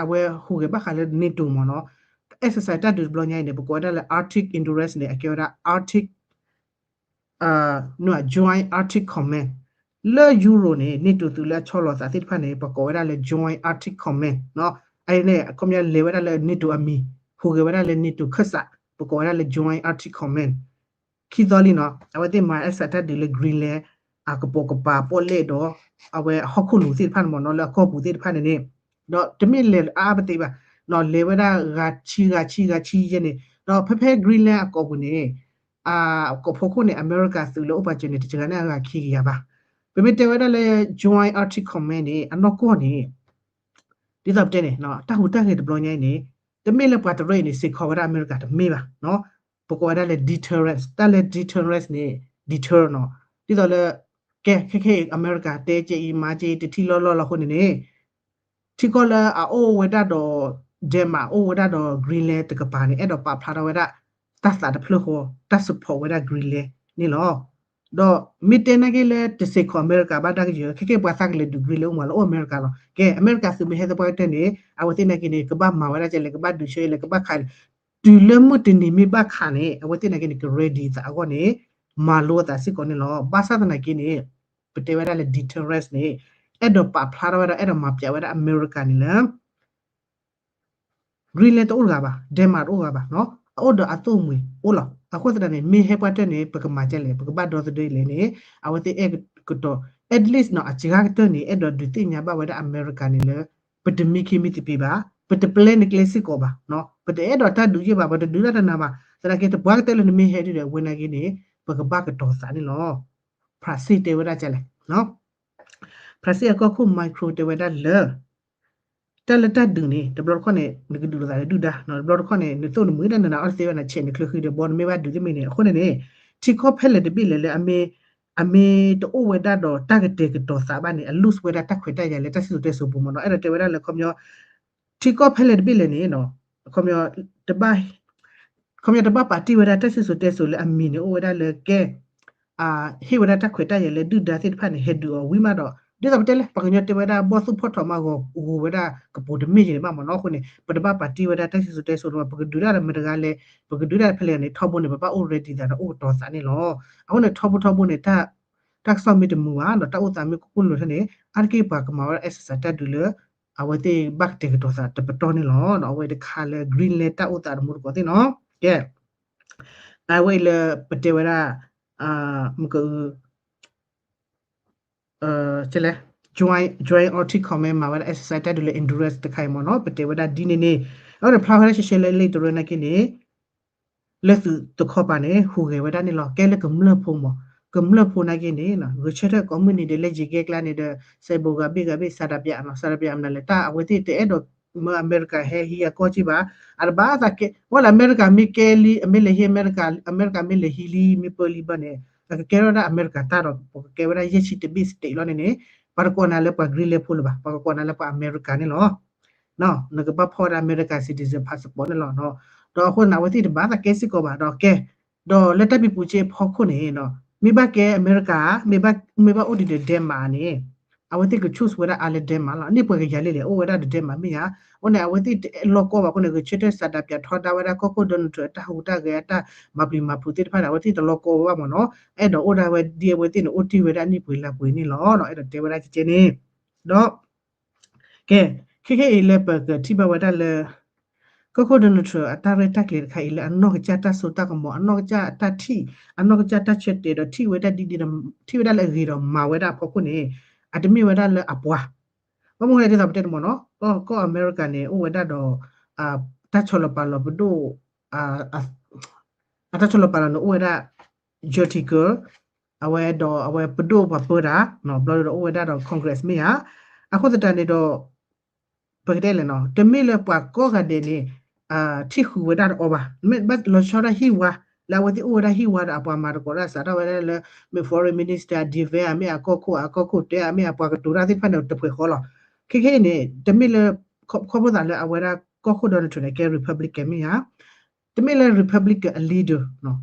အဝဲဟူးဂဲၤဘၣ်ဃးလၢ NATO မ့ၢ်နီၤ. exercise တၢ်ဒုးတဘျီညါအံၤန့ၣ် ပကိးဝဲဒၣ်လၢ Arctic Endurance န့ၣ် အကဲဝဲဒၣ် Arctic Joint Arctic Command လၢ Europe န့ၣ် NATO သုးလၢအဆီလီၤသးသ့ၣ်တဖၣ်န့ၣ် ပကိးဝဲဒၣ်လၢ Joint Arctic Command နီၤ. အန့ၣ် အခီပညီလဲၤဝဲဒၣ်လၢ NATO အမံၤ, ဟူးဂဲၤဝဲဒၣ်လၢ NATO ခၢၣ်စး, ပကိးဝဲဒၣ်လၢ Joint Arctic Command. ခံသီလံနီၤ, အဝဲသ့ၣ်မၤ exercise တၢ်ဒုးလၢ Greenland အကပိာ်ကပၤပီၣ်လဲၣ်ဒီး အဝဲအဟီၣ်ခိၣ်လိၤသ့ၣ်တဖၣ်န့ၣ်မ့ၢ်နီၤ, လၢအကီၢ်ပူၤသ့ၣ်တဖၣ်န့ၣ်န့ၣ်, ဒီးတမ့ၢ်လဲၤအါအါပသ့ဘၣ်နီၤ, လဲၤဝဲဒၣ်ဂၤဆံဂၤဆံဂၤဆံယဲၢ်န့ၣ်, ဒီးဖဲဖဲ Greenland အကီၢ်ပူၤန့ၣ် အကီၢ်ဖီခိၣ်န့ၣ် အမဲရကၤသုးလၢအိၣ်ပာ်စၢၤန့ၣ် တစှၤန့ၢ်အဂၤခံကယၤဘၣ်. ပမ့ၢ်တဲဝဲဒၣ်လၢ Joint Arctic Command န့ၣ် အနီၢ်ကီၢ်န့ၣ် ဒ်သိးပတဲန့ၣ် တၢ်ဟူးတၢ်ဂဲၤတဘျီညါအံၤန့ၣ် တမ့ၢ်လၢပှၤတရၢအံၤန့ၣ် စ့ၢ်ကီးဝဲဒၣ်အမဲရကၤတမ့ၢ်ဘၣ်. ပကိးဝဲဒၣ်လၢ deterrence, တၢ်လၢ deterrence န့ၣ် deter နီၤ, ဒ်သိးလၢ ကဲ ခဲခဲအံၤ အမဲရကၤတဲကဲအံၤ မၤကဲအံၤ တထံၣ်လီၢ်လီၢ်လီၤအဃိန့ၣ်န့ၣ် ထံကီၢ်လၢအအိၣ်ဝဲဒၣ်ဒီး Denmark အိၣ်ဝဲဒၣ်ဒီး Greenland တကပၤန့ၣ် အဲၣ်ဒိးပာ်ဖျါထီၣ်ဝဲဒၣ် တၢ်သးတဖျၢၣ်ဃီ တၢ် support ဝဲဒၣ် Greenland န့ၣ်လီၤ. ဒီးမ့ၢ်တဲနာ်က့လၢတစ့ၢ်ကီးအမဲရကၤဘၣ်ဒၣ်ကယၢၤ ခဲကဲပှၤသးကလဲၤဒုး Greenland အိၣ်မးလၢအိၣ်အမဲရကၤလီၤ. ကဲ အမဲရကၤသုးမ့ၢ်ဟဲသပှၢ်ကတၢၢ်န့ၣ် အဝဲသ့ၣ်နာ်က့န့ၣ် ကဘၣ်မၤဝဲဒၣ်ကဲလဲၣ် ကဘၣ်ဒုးဆၢလဲၣ် ကဘၣ်ခးလဲၣ် တုၤလၢမုၢ်တနံၤမ့ၢ်ဘၣ်ခးန့ၣ် အဝဲသ့ၣ်နာ်က့န့ၣ် က ready သးအဂီၢ်န့ၣ် မၤလိအသးစ့ၢ်ကီးန့ၣ်လီၤ. ဘၣ်ဆၣ်သနာ်က့န့ၣ် ပတဲဝဲဒၣ်လၢ deterrence န့ၣ် အဲၣ်ဒိးပာ်ဖျါထီၣ်ဝဲဒၣ် အဲၣ်ဒိးမၤပျးဝဲဒၣ်အမဲရကၤန့ၣ်လၢ Greenland တအိၣ်တဂၤဘၣ်, Denmark တအိၣ်တဂၤဘၣ်နီၤ, အအိၣ်ဒီးအသိၣ်မှံၤအိၣ်လီၤ. အဃိသတးန့ၣ် မ့ၢ်ဟဲပှၢ်တၢၢ်န့ၣ် ပကမၤကဲလဲၣ် ပကဘၣ်ဒီသဒၢလဲၣ်န့ၣ် အဝဲသ့ၣ်အဲၣ်ကတီၤ at least နီၤ အစှၤကတၢၢ်န့ၣ် အဲၣ်ဒိးဒုးသ့ၣ်ညါဘၣ်ဝဲဒၣ်အမဲရကၤန့ၣ်လၢ ပတမံခ့မံသပ့ၤဘၣ်, ပတပျဲနကျဲစ့ၢ်ကီးဘၣ်, ပတအဲၣ်ဒိးတၢ်ဒုးယဲၢ်ဘၣ်, ပတဒုးတၢ်တနၤဘၣ်, သနာ်က့တပှၢ်ကတၢၢ်လၢနမ့ၢ်ဟဲဒုးဒီး အဝဲနာ်က့န့ၣ် ပကဘၣ်ကတီၤသးန့ၣ်လီၤ. ဖရၣ်စ့ၣ်တဲဝဲဒၣ်ကဲလဲၣ် ဖရၣ်စ့ၣ်အကီၢ်ခိၣ် Macron တဲဝဲဒၣ်လၢ တၢ်လၢတၢ်ဒုးန့ၣ် တဘျီတခီၣ်န့ၣ် နကဒုးလိာ်သးလၢဒုၣ်ဒါ, တဘျီတခီၣ်န့ၣ် နသိၣ်နမှံၤတၢ်နနၤအီၣ်တသ့ဘၣ် နဆဲးနချၢဃံဒီးဘီ နမ့ၢ်ဘၣ်ဒုးတမ့ၢ်န့ၣ် အဃိန့ၣ်န့ၣ် ထံကီၢ်ဖဲလဲၣ်တဘ့ၣ်လဲၣ်လၢ အမ့ၢ်တအိၣ်ဝဲဒၣ်ဒီးတၢ်ကတဲာ်ကတီၤသးဘၣ်န့ၣ် အ lose ဝဲဒၣ်တၢ်ခွဲးတၢ်ယာ်လၢတၢ်စံၣ်စိၤတဲစိၤပူၤမ့ၢ်နီၤ, အဲၣ်ဒိးတဲဝဲဒၣ်လၢခီပညီ ထံကီၢ်ဖဲလဲၣ်တဘ့ၣ်လဲၣ်န့ၣ် ခီပညီတဘၣ်ပာ်တ့ၢ်ဝဲဒၣ်တၢ်စံၣ်စိၤတဲစိၤလၢအမံၤန့ၣ် အိၣ်ဝဲဒၣ်လၢကဲ ဟ့ၣ်ဝဲဒၣ်တၢ်ခွဲးတၢ်ယာ်လၢဒုၣ်ဒါသ့ၣ်တဖၣ်န့ၣ် ဟဲဒုးအီၤဝံၤမးဒီး ဒ်သိးပတဲလၢ ပှၤကညီတဲဝဲဒၣ် ဘီၣ်သူၣ်ဖီၣ်ထီၣ်မးဂီၤဂိၤဝဲဒၣ်ကပိာ်တမ့ၢ်ယဲၢ်န့ၣ်ဘၣ်မ့ၢ်နီၤ, အဃိန့ၣ် ပတဘၣ်ပာ်တ့ၢ်ဝဲဒၣ်တၢ်စံၣ်စိၤတဲစိၤလၢ ပကဒုးဒၣ်ဒီးမတၤတဂၤလဲၣ်, ပကဒုးဒၣ်ဖဲလဲၣ်န့ၣ် ထီဘိန့ၣ် ပဘၣ်အိၣ် ready သးဒီးအိၣ်ကတီၤသးန့ၣ်လီၤ. အဃိန့ၣ် ထီဘိထီဘိန့ၣ် တၢ်ကစီၣ်မ့ၢ်တမုာ်ဘၣ်ဒီး တၢ်အိၣ်သးမ့ၢ်ကိၢ်ကိၢ်လိၤလိၤန့ၣ် အါတက့ၢ်ပှၤကမၤဝဲဒၣ် exercise တၢ်ဒုးလၢ အဝဲသ့ၣ်ဘၣ်ကတဲာ်ကတီၤသးတပတီၢ်န့ၣ်လီၤ. အဝဲတခါလၢ Greenland တၢ်အိၣ်သးတမူတကိးသ့ၣ်နီၤ. ကဲ အဝဲအံၤလၢပတဲဝဲဒၣ် မက Joint Arctic Command မၤဝဲဒၣ် exercise တၢ်ဒုးလၢ Endurance တခါအံၤမ့ၢ်နီၤ ပတဲဝဲဒၣ်ဒ်န့ၣ်န့ၣ် အဝဲဒၣ်ဖျါဝဲဒၣ်ရှဲရှဲလၢလံာ်တရၢနာ်က့န့ၣ် လၢသုးတခီပၤန့ၣ် ဟူးဂဲၤဝဲဒၣ်န့ၣ်လီၤ. ကဲလၢကမျၢၢ်ဖိမ့ၢ် ကမျၢၢ်ဖိနာ်က့န့ၣ် ဂဲၤဆၢထၢၣ်ကိးမုၢ်နံၤဒဲးလၢယံၤကဲကျါန့ၣ်ဒီး စဲးဘိးဂၤဘ့ၣ်ဂၤဘ့ၣ် ဆန္ဒပြ နီၤ ဆန္ဒပြ မနုၤလဲၣ် တၢ်အဝဲသ့ၣ်တအဲၣ်ဒိးမၢအမဲရကၤဟဲဟံးအကီၢ်က့ဘၣ်. အတဘၣ်သးကဲ ဝဲလၢအမဲရကၤမ့ၢ်ကဲလံ အမ့ၢ်လဲၤဟံးအမဲရကၤ အမဲရကၤမ့ၢ်လဲၤဟံးလံမ့ၢ်ပၢလံဘၣ်န့ၣ် အကကဲထီၣ်ဒၣ်အမဲရကၤတၢ်ဒီး ပကကဲဝဲဒၣ်ယဲၢ်ဆံတဘ့ၣ် state လီၤန့ၣ်န့ၣ် ပှၤတကိးနၤလၢပှၤ Greenland ဖိလၢၤဘၣ် ပှၤကကိးနၤလၢပှၤအမဲရကၤန့ၣ်လီၤ. နကဘၣ်ဖီၣ်ဝဲဒၣ်အမဲရကၤ citizen passport န့ၣ်လီၤ. ဒီးအဃိန့ၣ်အဝဲသ့ၣ်တဘၣ်သးကဲစ့ၢ်ကီးဘၣ်ဒီးကဲ ဒီးလၢတၢ်ပံၤပူၤက့အဖီခိၣ်န့ၣ် မ့ၢ်ဘၣ်ကဲအမဲရကၤ မ့ၢ်ဘၣ်အိၣ်ဒံးဒီး Denmark န့ၣ် အဝဲသ့ၣ်က choose ဝဲဒၣ်အါလၢ Denmark လီၤ. အန့ၣ်ပှၤကယၤလဲၣ်လဲၣ် အိၣ်ဝဲဒၣ်ဒီး Denmark မ့ၢ်ဧါ. အဃိန့ၣ် အဝဲသ့ၣ်တအဲၣ်လီၤကီဘၣ်အဃိန့ၣ် ဂဲၤဆၢထၢၣ် ဆန္ဒပြ ထီဒါဝဲဒၣ်ကီၢ်ခိၣ် Donald Trump အတၢ်ဟူးတၢ်ဂဲၤအတၢ်မၤပျံၤမၤဖုးသ့ၣ်တဖၣ်န့ၣ် အဝဲသ့ၣ်တလီၤကီဝဲဘၣ်မ့ၢ်နီၤ. အဲၣ်ဒိးအိၣ်ဒၣ်ဝဲဒ်အဝဲသ့ၣ်န့ၣ် အိၣ်တ့ၢ်ဝဲဒၣ်နံၣ်ပှ့ၤလါပှ့ၤန့ၣ်လီၤ. အဲၣ်ဒိးတဲဝဲဒၣ်ကဲန့ၣ် ဒီး ကဲ ခဲခဲအံၤလၢပကထံၣ်ဘၣ်ဝဲဒၣ်လၢ ကီၢ်ခိၣ် Donald Trump အတၢ်ရဲၣ်တၢ်ကျဲၤတခါအံၤလၢ အနီၢ်ကစၢ်တၢ်စိတၢ်ကမီၤ အနီၢ်ကစၢ်တၢ်ထံၣ် အနီၢ်ကစၢ်တၢ်ဆၢတဲာ်ဒီး ထံၣ်ဝဲဒၣ်ဒ်ဒ်ဒီး ထံၣ်ဝဲဒၣ်လၢအဂ့ၤဒီးမၤဝဲဒၣ်အဖီခိၣ်န့ၣ် အတမ့ၢ်ဝဲဒၣ်လၢအပှၤ ဘၣ်မနုၤလဲၣ်ဒ်သိးပတဲန့ၣ်မ့ၢ်နီၤ ကီၢ်အမဲရကၤန့ၣ် အိၣ်ဝဲဒၣ်ဒီး တၢ်ဆီလီၤပာ်လီၤပဒိၣ် အတၢ်ဆီလီၤပာ်လီၤန့ၣ်အိၣ်ဝဲဒၣ် Jyotika အဝဲဒီးအဝဲပဒိၣ်ပှၤပၢတၢ် ဘျီဒီးအိၣ်ဝဲဒၣ်ဒီး Congress မ့ၢ်ဧါ. အဃိသတးန့ၣ်ဒီး ပကတဲလဲၣ်နီၤ တမ့ၢ်လၢပှၤကိးဂၤဒဲးန့ၣ် ထံၣ်ဃုာ်ဝဲဒၣ်တအီဘၣ်. မ့ၢ်ဘၣ်လီၤဆီဒၣ်ဟံၣ်ဝါ လၢအဝဲသ့ၣ်အိၣ်ဝဲဒၣ်ဟံၣ်ဝါဒီးအပှၤမၤသကိးတၢ်စးထီၣ်ဝဲဒၣ်လၢ မ့ၢ် foreign minister, defense မ့ၢ်အကီၢ်ခိၣ် အကီၢ်ခိၣ်တဲ မ့ၢ်အပှၤကတိၤတၢ်သ့ၣ်တဖၣ်န့ၣ်တဖှဲးဃီလီၤ. ခဲခဲအံၤန့ၣ် တမ့ၢ်လၢ ခီဖျိသးလၢအဝဲဒၣ်ကီၢ်ခိၣ် Donald Trump န့ၣ် ကဲ Republican မ့ၢ်ဧါ, တမ့ၢ်လၢ Republican အ leader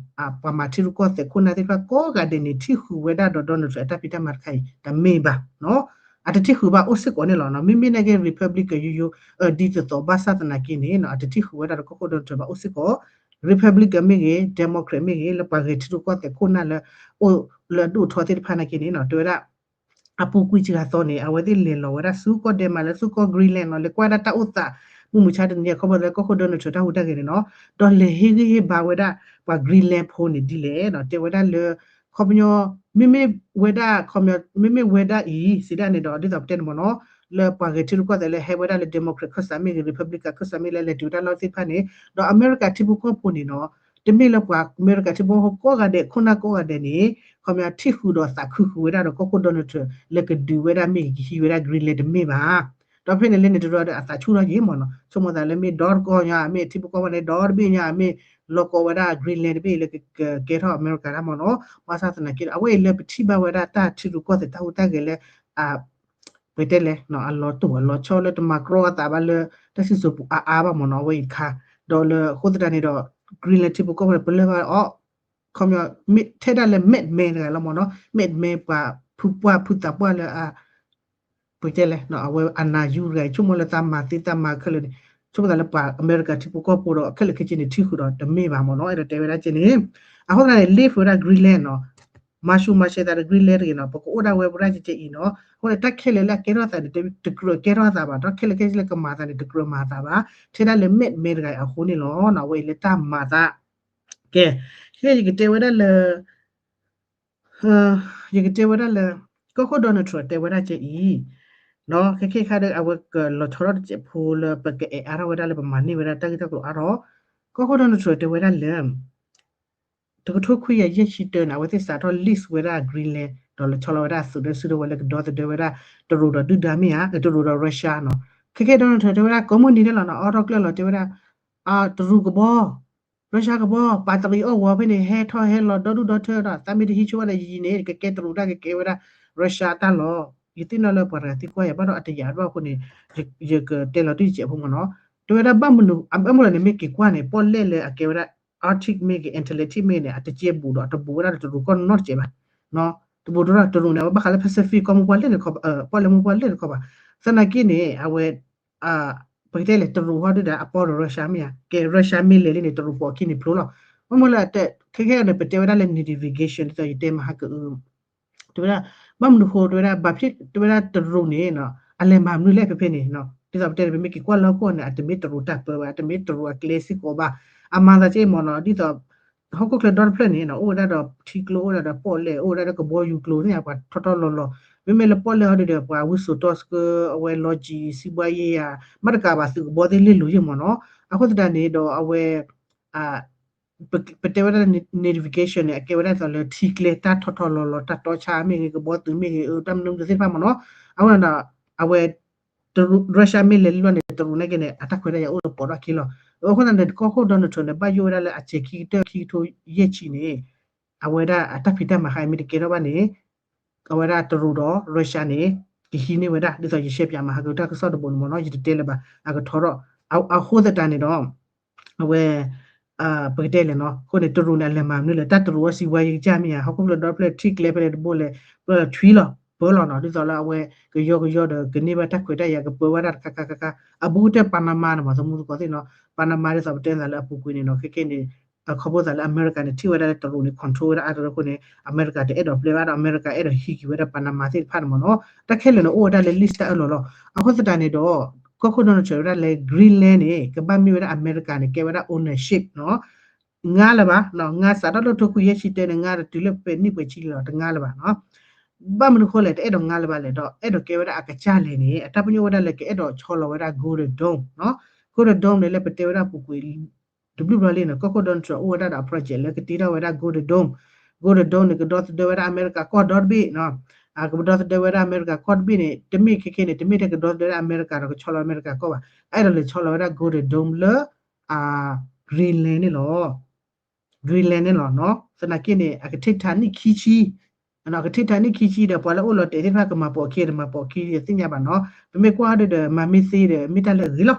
ပှၤမၤထံရူၢ်ကီၢ်သဲးခိၣ်နၢ်သ့ၣ်တဖၣ်ကိးဂၤဒဲးန့ၣ် ထံၣ်ဃုာ်ဝဲဒၣ်ဒီး Donald Trump အတၢ်ဖံးတၢ်မၤတခါအံၤ တမ့ၢ်ဘၣ်. အတထံၣ်ဃုာ်ဘၣ်အိၣ်စ့ၢ်ကီးန့ၣ်လီၤ. မ့မ့ၢ်နာ်က့ Republican ယိယိ ဒ်သိးသိး ဘၣ်ဆၣ်သနာ်က့န့ၣ် အတထံၣ်ဃုာ်ဝဲဒၣ်ဒီးကီၢ်ခိၣ် Donald Trump ဘၣ်အိၣ်စ့ၢ်ကီး Republican မ့ၢ်ဂ့ၤ Democrat မ့ၢ်ဂ့ၤ လၢပှၤဂဲၤထံရူၢ်ကီၢ်သဲးခိၣ်နၢ်လၢ အိၣ်လၢအဒိၣ်အထီသ့ၣ်တဖၣ်နာ်က့န့ၣ် တဲဝဲဒၣ် အပူၤကွံာ်စှၤသီန့ၣ် အဝဲသ့ၣ်လဲၤလီၤဝဲဒၣ်ဆူကီၢ် Denmark လၢဆူကီၢ် Greenland နီၤ လဲၤကွၢ်ဒၣ်တၢ်အိၣ်သး မုၢ်မဆါတနံၤ ခီဖျိလၢကီၢ်ခိၣ် Donald Trump တၢ်ဟူးတၢ်ဂဲၤန့ၣ်နီၤ ဒီးလဲၤဟ့ၣ်ဂံၢ်ဟ့ၣ်ဘါဝဲဒၣ်ပှၤ Greenland ဖိန့ၣ်ဒ်လဲၣ်နီၤ တဲဝဲဒၣ်လၢ ခီပညီ မ့မ့ၢ်ဝဲဒၣ် ခီပညီ မ့မ့ၢ်ဝဲဒၣ်အံၤ စံးဒၣ်န့ၣ်ဒီး ဒ်သိးပတဲန့ၣ်မ့ၢ်နီၤ လၢပှၤဂဲၤထံရူၢ်ကီၢ်သဲးလၢဟဲဝဲဒၣ်လၢ Democrat ခၢၣ်စးမ့ၢ်ဂ့ၤ Republican ခၢၣ်စးမ့ၢ်လၢလဲၤတုၤဝဲဒၣ်လီၢ်သ့ၣ်တဖၣ်န့ၣ် ဒီးအမဲရကၤထံဖိကီၢ်ဖိန့ၣ်နီၤ တမ့ၢ်လၢပှၤအမဲရကၤထံဖိကီၢ်ဖိကိးဂၤဒဲး ခိၣ်နၢ်ကိးဂၤဒဲးန့ၣ် ခီပညီထံၣ်ဃုာ်ဒီးသးခုဃုာ်ဝဲဒၣ်ဒီးကီၢ်ခိၣ် Donald Trump လၢကဒုးဝဲဒၣ်မ့ၢ်ဂ့ၤ ကဟံးဝဲဒၣ် Greenland တမ့ၢ်ဘၣ်. ဒီးဖဲန့ၣ်လၢန့ၣ် တရူးဒီးအသးဆူၣ်ထီၣ်က့ၤမ့ၢ်နီၤ ဆိကမိၣ်သးလၢမ့ၢ်ဒီတကီၢ်ညါ မ့ၢ်ထံဖိကီၢ်ဖိန့ၣ် ဒီတဘ့ၣ်ညါ မ့ၢ်လီၤကီဝဲဒၣ် Greenland တဘ့ၣ်လၢကကဲထီၣ်အမဲရကၤတၢ်မ့ၢ်နီၤ ဘၣ်ဆၣ်သနာ်က့ဒီး အဝဲအံၤလၢပထံၣ်ဘၣ်ဝဲဒၣ်တၢ်ထံရူၢ်ကီၢ်သဲးတၢ်ဟူးတၢ်ဂဲၤလၢ ပတဲလဲၣ် အလီၤတိၢ်အလီၤဆီလၢတမၤကြီအသးဘၣ်လၢ တၢ်စံၣ်စိၤပူၤအါအါဘၣ်မ့ၢ်နီၤ အဝဲအံၤတခါ ဒီးလၢအဃိသတးန့ၣ်ဒီး Greenland ထံဖိကီၢ်ဖိန့ၣ် ပလၢၢ်ဘၣ်အီၤ ခီပညီ ထဲဒၣ်လၢ Mad Men တဂၤလီၤမ့ၢ်နီၤ Mad Men ပှၤဖုပှၢ်ဖုသးပှၢ်လၢ ပတဲလဲၣ် အဝဲအနၢ်ယူၤတဂၤအံၤ ဆိကမိၣ်လၢသးမၤသ့သးမၤခဲလၢာ်န့ၣ် ဆိကမိၣ်သးလၢပှၤအမဲရကၤထံဖိကီၢ်ဖိဒီးခဲလၢာ်ခဲဆ့န့ၣ် ထံၣ်ဃုာ်ဒီးတမ့ၢ်ဘၣ်မ့ၢ်နီၤ အဲၣ်ဒိးတဲဝဲဒၣ်ကဲန့ၣ် အဃိသတးန့ၣ် leave ဝဲဒၣ် Greenland နီၤ မၤဆူၣ်မၤဆဲးသးဒီး Greenland တဂ့ၤနီၤ ပကအိၣ်ဒၣ်ဝဲပရၢ်ကဲကဲအံၤနီၤ အဃိန့ၣ် တၢ်ခဲလၢာ်လၢအကဲထီၣ်သးန့ၣ် တကြၢးကဲထီၣ်သးဘၣ် ဒီးခဲလၢာ်ခဲဆ့လၢကမၤသးန့ၣ် တကြၢးမၤသးဘၣ် ထဲဒၣ်လၢ Mad Men တဂၤအံၤအဃိန့ၣ်လီၤ အဝဲအံၤလၢတၢ်မၤသး ကဲ ခဲယကတဲဝဲဒၣ်လၢ ယကတဲဝဲဒၣ်လၢ ကီၢ်ခိၣ် Donald Trump တဲဝဲဒၣ်ကဲအံၤ ခဲခဲခါဒီးအဝဲကလီၤဆီထီၣ်တစဲးဖိလၢပကအဲၣ်အါထီၣ်ဝဲဒၣ်လၢပမၤန့ၢ်ဝဲဒၣ်တၢ်ဂ့ၢ်တၢ်ကျိၤအါထီၣ် ကီၢ်ခိၣ် Donald Trump တဲဝဲဒၣ်လၢ တကထိခွံကယၤယဲၢ်ဆံတၢန့ၣ် အဝဲသ့ၣ်စးထီၣ် lease ဝဲဒၣ် Greenland ဒီးလီၤဆီလီၤဝဲဒၣ်သုးဒၢစုဒၢဝဲလၢကဒီသဒၢဝဲဒၣ် တရူးဒီးဒုၣ်ဒါမ့ၢ်ဧါ တရူးဒီး Russia နီၤ ခဲခဲ Donald Trump တဲဝဲဒၣ် ကိးမုၢ်နံၤဒဲးလီၤနီၤ အီထီၣ်ကျၢၢ်လီၤတဲဝဲဒၣ် တရူးကဘီ Russia ကဘီ ပာ်တရံးအီၣ်ဝီၤဖဲန့ၣ် ဟဲထီၣ်ဟဲလီၤဒီဒူၣ်ဒီထၢဒီး သးမ့ၢ်တဟံးဆိဝဲဒီးယံာ်ယံာ်န့ၣ် ကကဲတရူးတၢ်ကကဲဝဲဒၣ် Russia တၢ်လီၤ ယသ့ၣ်နီၣ်လၢပှၤတဂၤသံကွၢ်ယၤဘၣ်ဒီးအတယာ်ဘၣ်အဃိန့ၣ် ယကတဲလီၤတံၢ်တစဲးဖိမ့ၢ်နီၤ တဲဝဲဒၣ်ဘၣ်မနုၤ အဘၣ်မနုၤလဲၣ်န့ၣ်မ့ၢ်က့ၤကွၢ်န့ၣ် ပီၣ်လဲၣ်လၢအကဲဝဲဒၣ် Arctic မ့ၢ်ဂ့ၤ Atlantic မ့ၢ်ဂ့ၤန့ၣ် အတကဲဘူးဒီးတဘူးဝဲဒၣ်ဒီးတရူးကီၢ်နီတစဲးဘၣ် တဘူးဒီးတရူးန့ၣ် အဝဲဘၣ်ဃးလၢ Pacific ကီၢ်မိၢ်ပှၢ်လဲၣ်န့ၣ် ပီၣ်လဲၣ်မိၢ်ပှၢ်လဲၣ်တခီဘၣ် သနာ်က့န့ၣ် အဝဲ ပကတဲလဲၣ် တရူးဟီဒုၣ်ဒါအပီၢ်ဒီး Russia မ့ၢ်ဧါ ကဲ Russia မ့ၢ်လဲၤလံန့ၣ် တရူးပိာ်အခံန့ၣ်ဖျိလီၤ မ့မ့ၢ်လၢ ခဲခဲန့ၣ် ပတဲဝဲဒၣ်လၢ nidification ဒ်သိးယတဲမဟါကအု တဲဝဲဒၣ် ဘၣ်မနုၤဃိ တဲဝဲဒၣ် ဘၣ်ဖဲ တဲဝဲဒၣ်တရူးန့ၣ် အလဲၤမၤမနုၤလဲၣ်ဖဲဖဲန့ၣ် ဒ်သိးပတဲန့ၣ် ပမ့ၢ်က့ၤကွၢ်လၢဟီၣ်ခိၣ်န့ၣ် အတမ့ၢ်တရူးတၢ်ပၢဘၣ် အတမ့ၢ်တရူးအကျဲစ့ၢ်ကီးဘၣ် အမၤသးကဲမ့ၢ်နီၤ ဒ်သိး ဟီၣ်ခိၣ်ချၢဒီတဖျၢၣ်န့ၣ် အိၣ်ဝဲဒၣ်ဒီးထံကျိ အိၣ်ဝဲဒၣ်ဒီးကဘီယူၤကျိန့ၣ် ပှၤထီၣ်ထီၣ်လီၤလီၤ မ့မ့ၢ်လၢပီၣ်လဲၣ်ဟီဒုၣ်ဒီး ပှၤဝံစိာ်တီဆှၢ အဝဲလီၤကံၣ် စံးဘှါယဲယၤ မ့ၢ်တကးဘၣ်သုးကဘီသ့ၣ်လ့ၣ်လိၤယဲၢ်မ့ၢ်နီၤ အဃိသတးန့ၣ်ဒီးအဝဲ ပတဲဝဲဒၣ် nidification န့ၣ် အကဲဝဲဒၣ်သိးလၢထံကျဲတၢ်ထီၣ်ထီၣ်လီၤလီၤ တၢ်တီဆါမ့ၢ်ဂ့ၤ ကဘီသုးမ့ၢ်ဂ့ၤ တၢ်မနုၤမနုၤသ့ၣ်တဖၣ်မ့ၢ်နီၤ အဃိဒီး အဝဲ Russia မ့ၢ်လဲၤလံလီၤန့ၣ် တရူးန့ၣ်က့န့ၣ် အတၢ်ခွဲးတၢ်ယာ်အိၣ်ဒီးပိာ်ထီၣ်ခံလီၤ အဃိသတးန့ၣ် ကီၢ်ခိၣ် Donald Trump န့ၣ် ဘၣ်ယိၣ်ဝဲဒၣ်လၢအစဲးခံကတၢၢ်ခံကထိယဲၢ်ဆံန့ၣ် အဝဲဒၣ်အတၢ်ဖံးတၢ်မၤဟါအံၤမ့ၢ်တကဲထီၣ်ဘၣ်န့ၣ် အဝဲဒၣ်တရူးဒီး Russia န့ၣ် ကဟံးန့ၢ်ဝဲဒၣ် ဒ်သိးယရှဲပၠးမဟါကတၢၢ်ကစီၣ်တဘိန့ၣ်မ့ၢ်နီၤ ယတတဲလၢၤဘၣ် အကထီထီၣ် အဃိသတးန့ၣ်ဒီး အဝဲ ပကတဲလဲၣ်နီၤ အဃိန့ၣ် တရူးန့ၣ် အလဲၤမၤမနုၤလဲၣ် တၢ်တရူးအီစံးဝါယံကစၢ်မ့ၢ်ဧါ ဟီၣ်ခိၣ်ဖျၢၣ်ဒီဖျၢၣ်ထံကျဲဖဲလဲၣ်တဘိလဲၣ် ဖျၢၣ်လီၤထွံလီၤ ပၢလီၤနီၤ ဒ်သိးလၢအဝဲ ကယီကယီဒီး ကန့ၢ်ဘၣ်တၢ်ခွဲးတၢ်ယာ် ကပၢဝဲဒၣ်တခါခါခါခါ အဘူးကတၢၢ် Panama န့ၣ်မ့ၢ် သမူသကိးသ့ၣ်နီၤ Panama ဒ်သိးပတဲသးလၢအပူၤကွံာ်န့ၣ်နီၤ ခဲကဲန့ၣ် အခီဖျိသးလၢအမဲရကၤန့ၣ် ထံၣ်ဝဲဒၣ်လၢတရူးန့ၣ် control ဝဲဒၣ်အါတရၢအဃိန့ၣ် အမဲရကၤတအဲၣ်ဒိးပျဲဘၣ်ဒီး အမဲရကၤအဲၣ်ဒိးဟံးက့ၤဝဲဒၣ် Panama သ့ၣ်တဖၣ်န့ၣ်မ့ၢ်နီၤ တၢ်ခဲလၢာ်န့ၣ် အိၣ်ဝဲဒၣ်လၢ list တၢ်အၢၣ်လီၤလီၤ အဃိသတးန့ၣ်ဒီး ကီၢ်ခိၣ် Donald Trump ဝဲဒၣ်လၢ Greenland န့ၣ် ကဘၣ်မ့ၢ်ဝဲဒၣ်အမဲရကၤန့ၣ် ကဲဝဲဒၣ် ownership နီၤ ငါလၢၤဘၣ် ငါစးထီၣ်လၢတကထိခွံကယၤယဲၢ်ဆံတၢန့ၣ် ငါဒီးတုၤလၢဖဲနံၣ်ပှဲၤဆံလီၤ တငါလၢၤဘၣ်နီၤ ဘၣ်မနုၤဃိလဲၣ် တအဲၣ်ဒိးငါလၢၤဘၣ်လဲၣ်ဒီး အဲၣ်ဒိးကဲဝဲဒၣ်အကစၢ်လဲၣ်န့ၣ် အတၢ်ပညိၣ်ဝဲဒၣ်လၢကအဲၣ်ဒိးဆီလီၤဝဲဒၣ် Golden Dome နီၤ Golden Dome န့ၣ်လၢပတဲဝဲဒၣ်ပူၤကွံာ် တဘျုးဘျီလံန့ၣ် ကီၢ်ခိၣ် Donald Trump အိၣ်ဝဲဒၣ်ဒီးအ project လၢကတ့ထီၣ်ဝဲဒၣ် Golden Dome Golden Dome န့ၣ် ကဒီသဒၢဝဲဒၣ်အမဲရကၤကီၢ်ဒီတဘ့ၣ်နီၤ ကဒီသဒၢဝဲဒၣ်အမဲရကၤကီၢ်တဘ့ၣ်န့ၣ် တမ့ၢ်ခဲခဲန့ၣ် တမ့ၢ်ထဲကဒီသဒၢဝဲဒၣ်အမဲရကၤဒီးကဆီလီၤအမဲရကၤကီၢ်ဘၣ် အအဲၣ်ဒိးလဲၤဆီလီၤဝဲဒၣ် Golden Dome လၢ Greenland န့ၣ်လီၤ Greenland န့ၣ်လီၤနီၤ သနာ်က့န့ၣ် အကထံၣ်ထါနံၣ်ခံဆံ ကထံၣ်တၢ်နံၣ်ခံဆံဒီး ပှၤလၢအိၣ်လီၤတဲာ်သ့ၣ်တဖၣ်ကမၤပိာ်အခံဒီး မၤပိာ်အခံတသ့ၣ်ညါဘၣ်နီၤ. ပမ့ၢ်ကွၢ်ဒီး မၤမ့ၢ်သ့ဒီး မ့ၢ်တၢ်လၢအဂ့ၤလီၤ.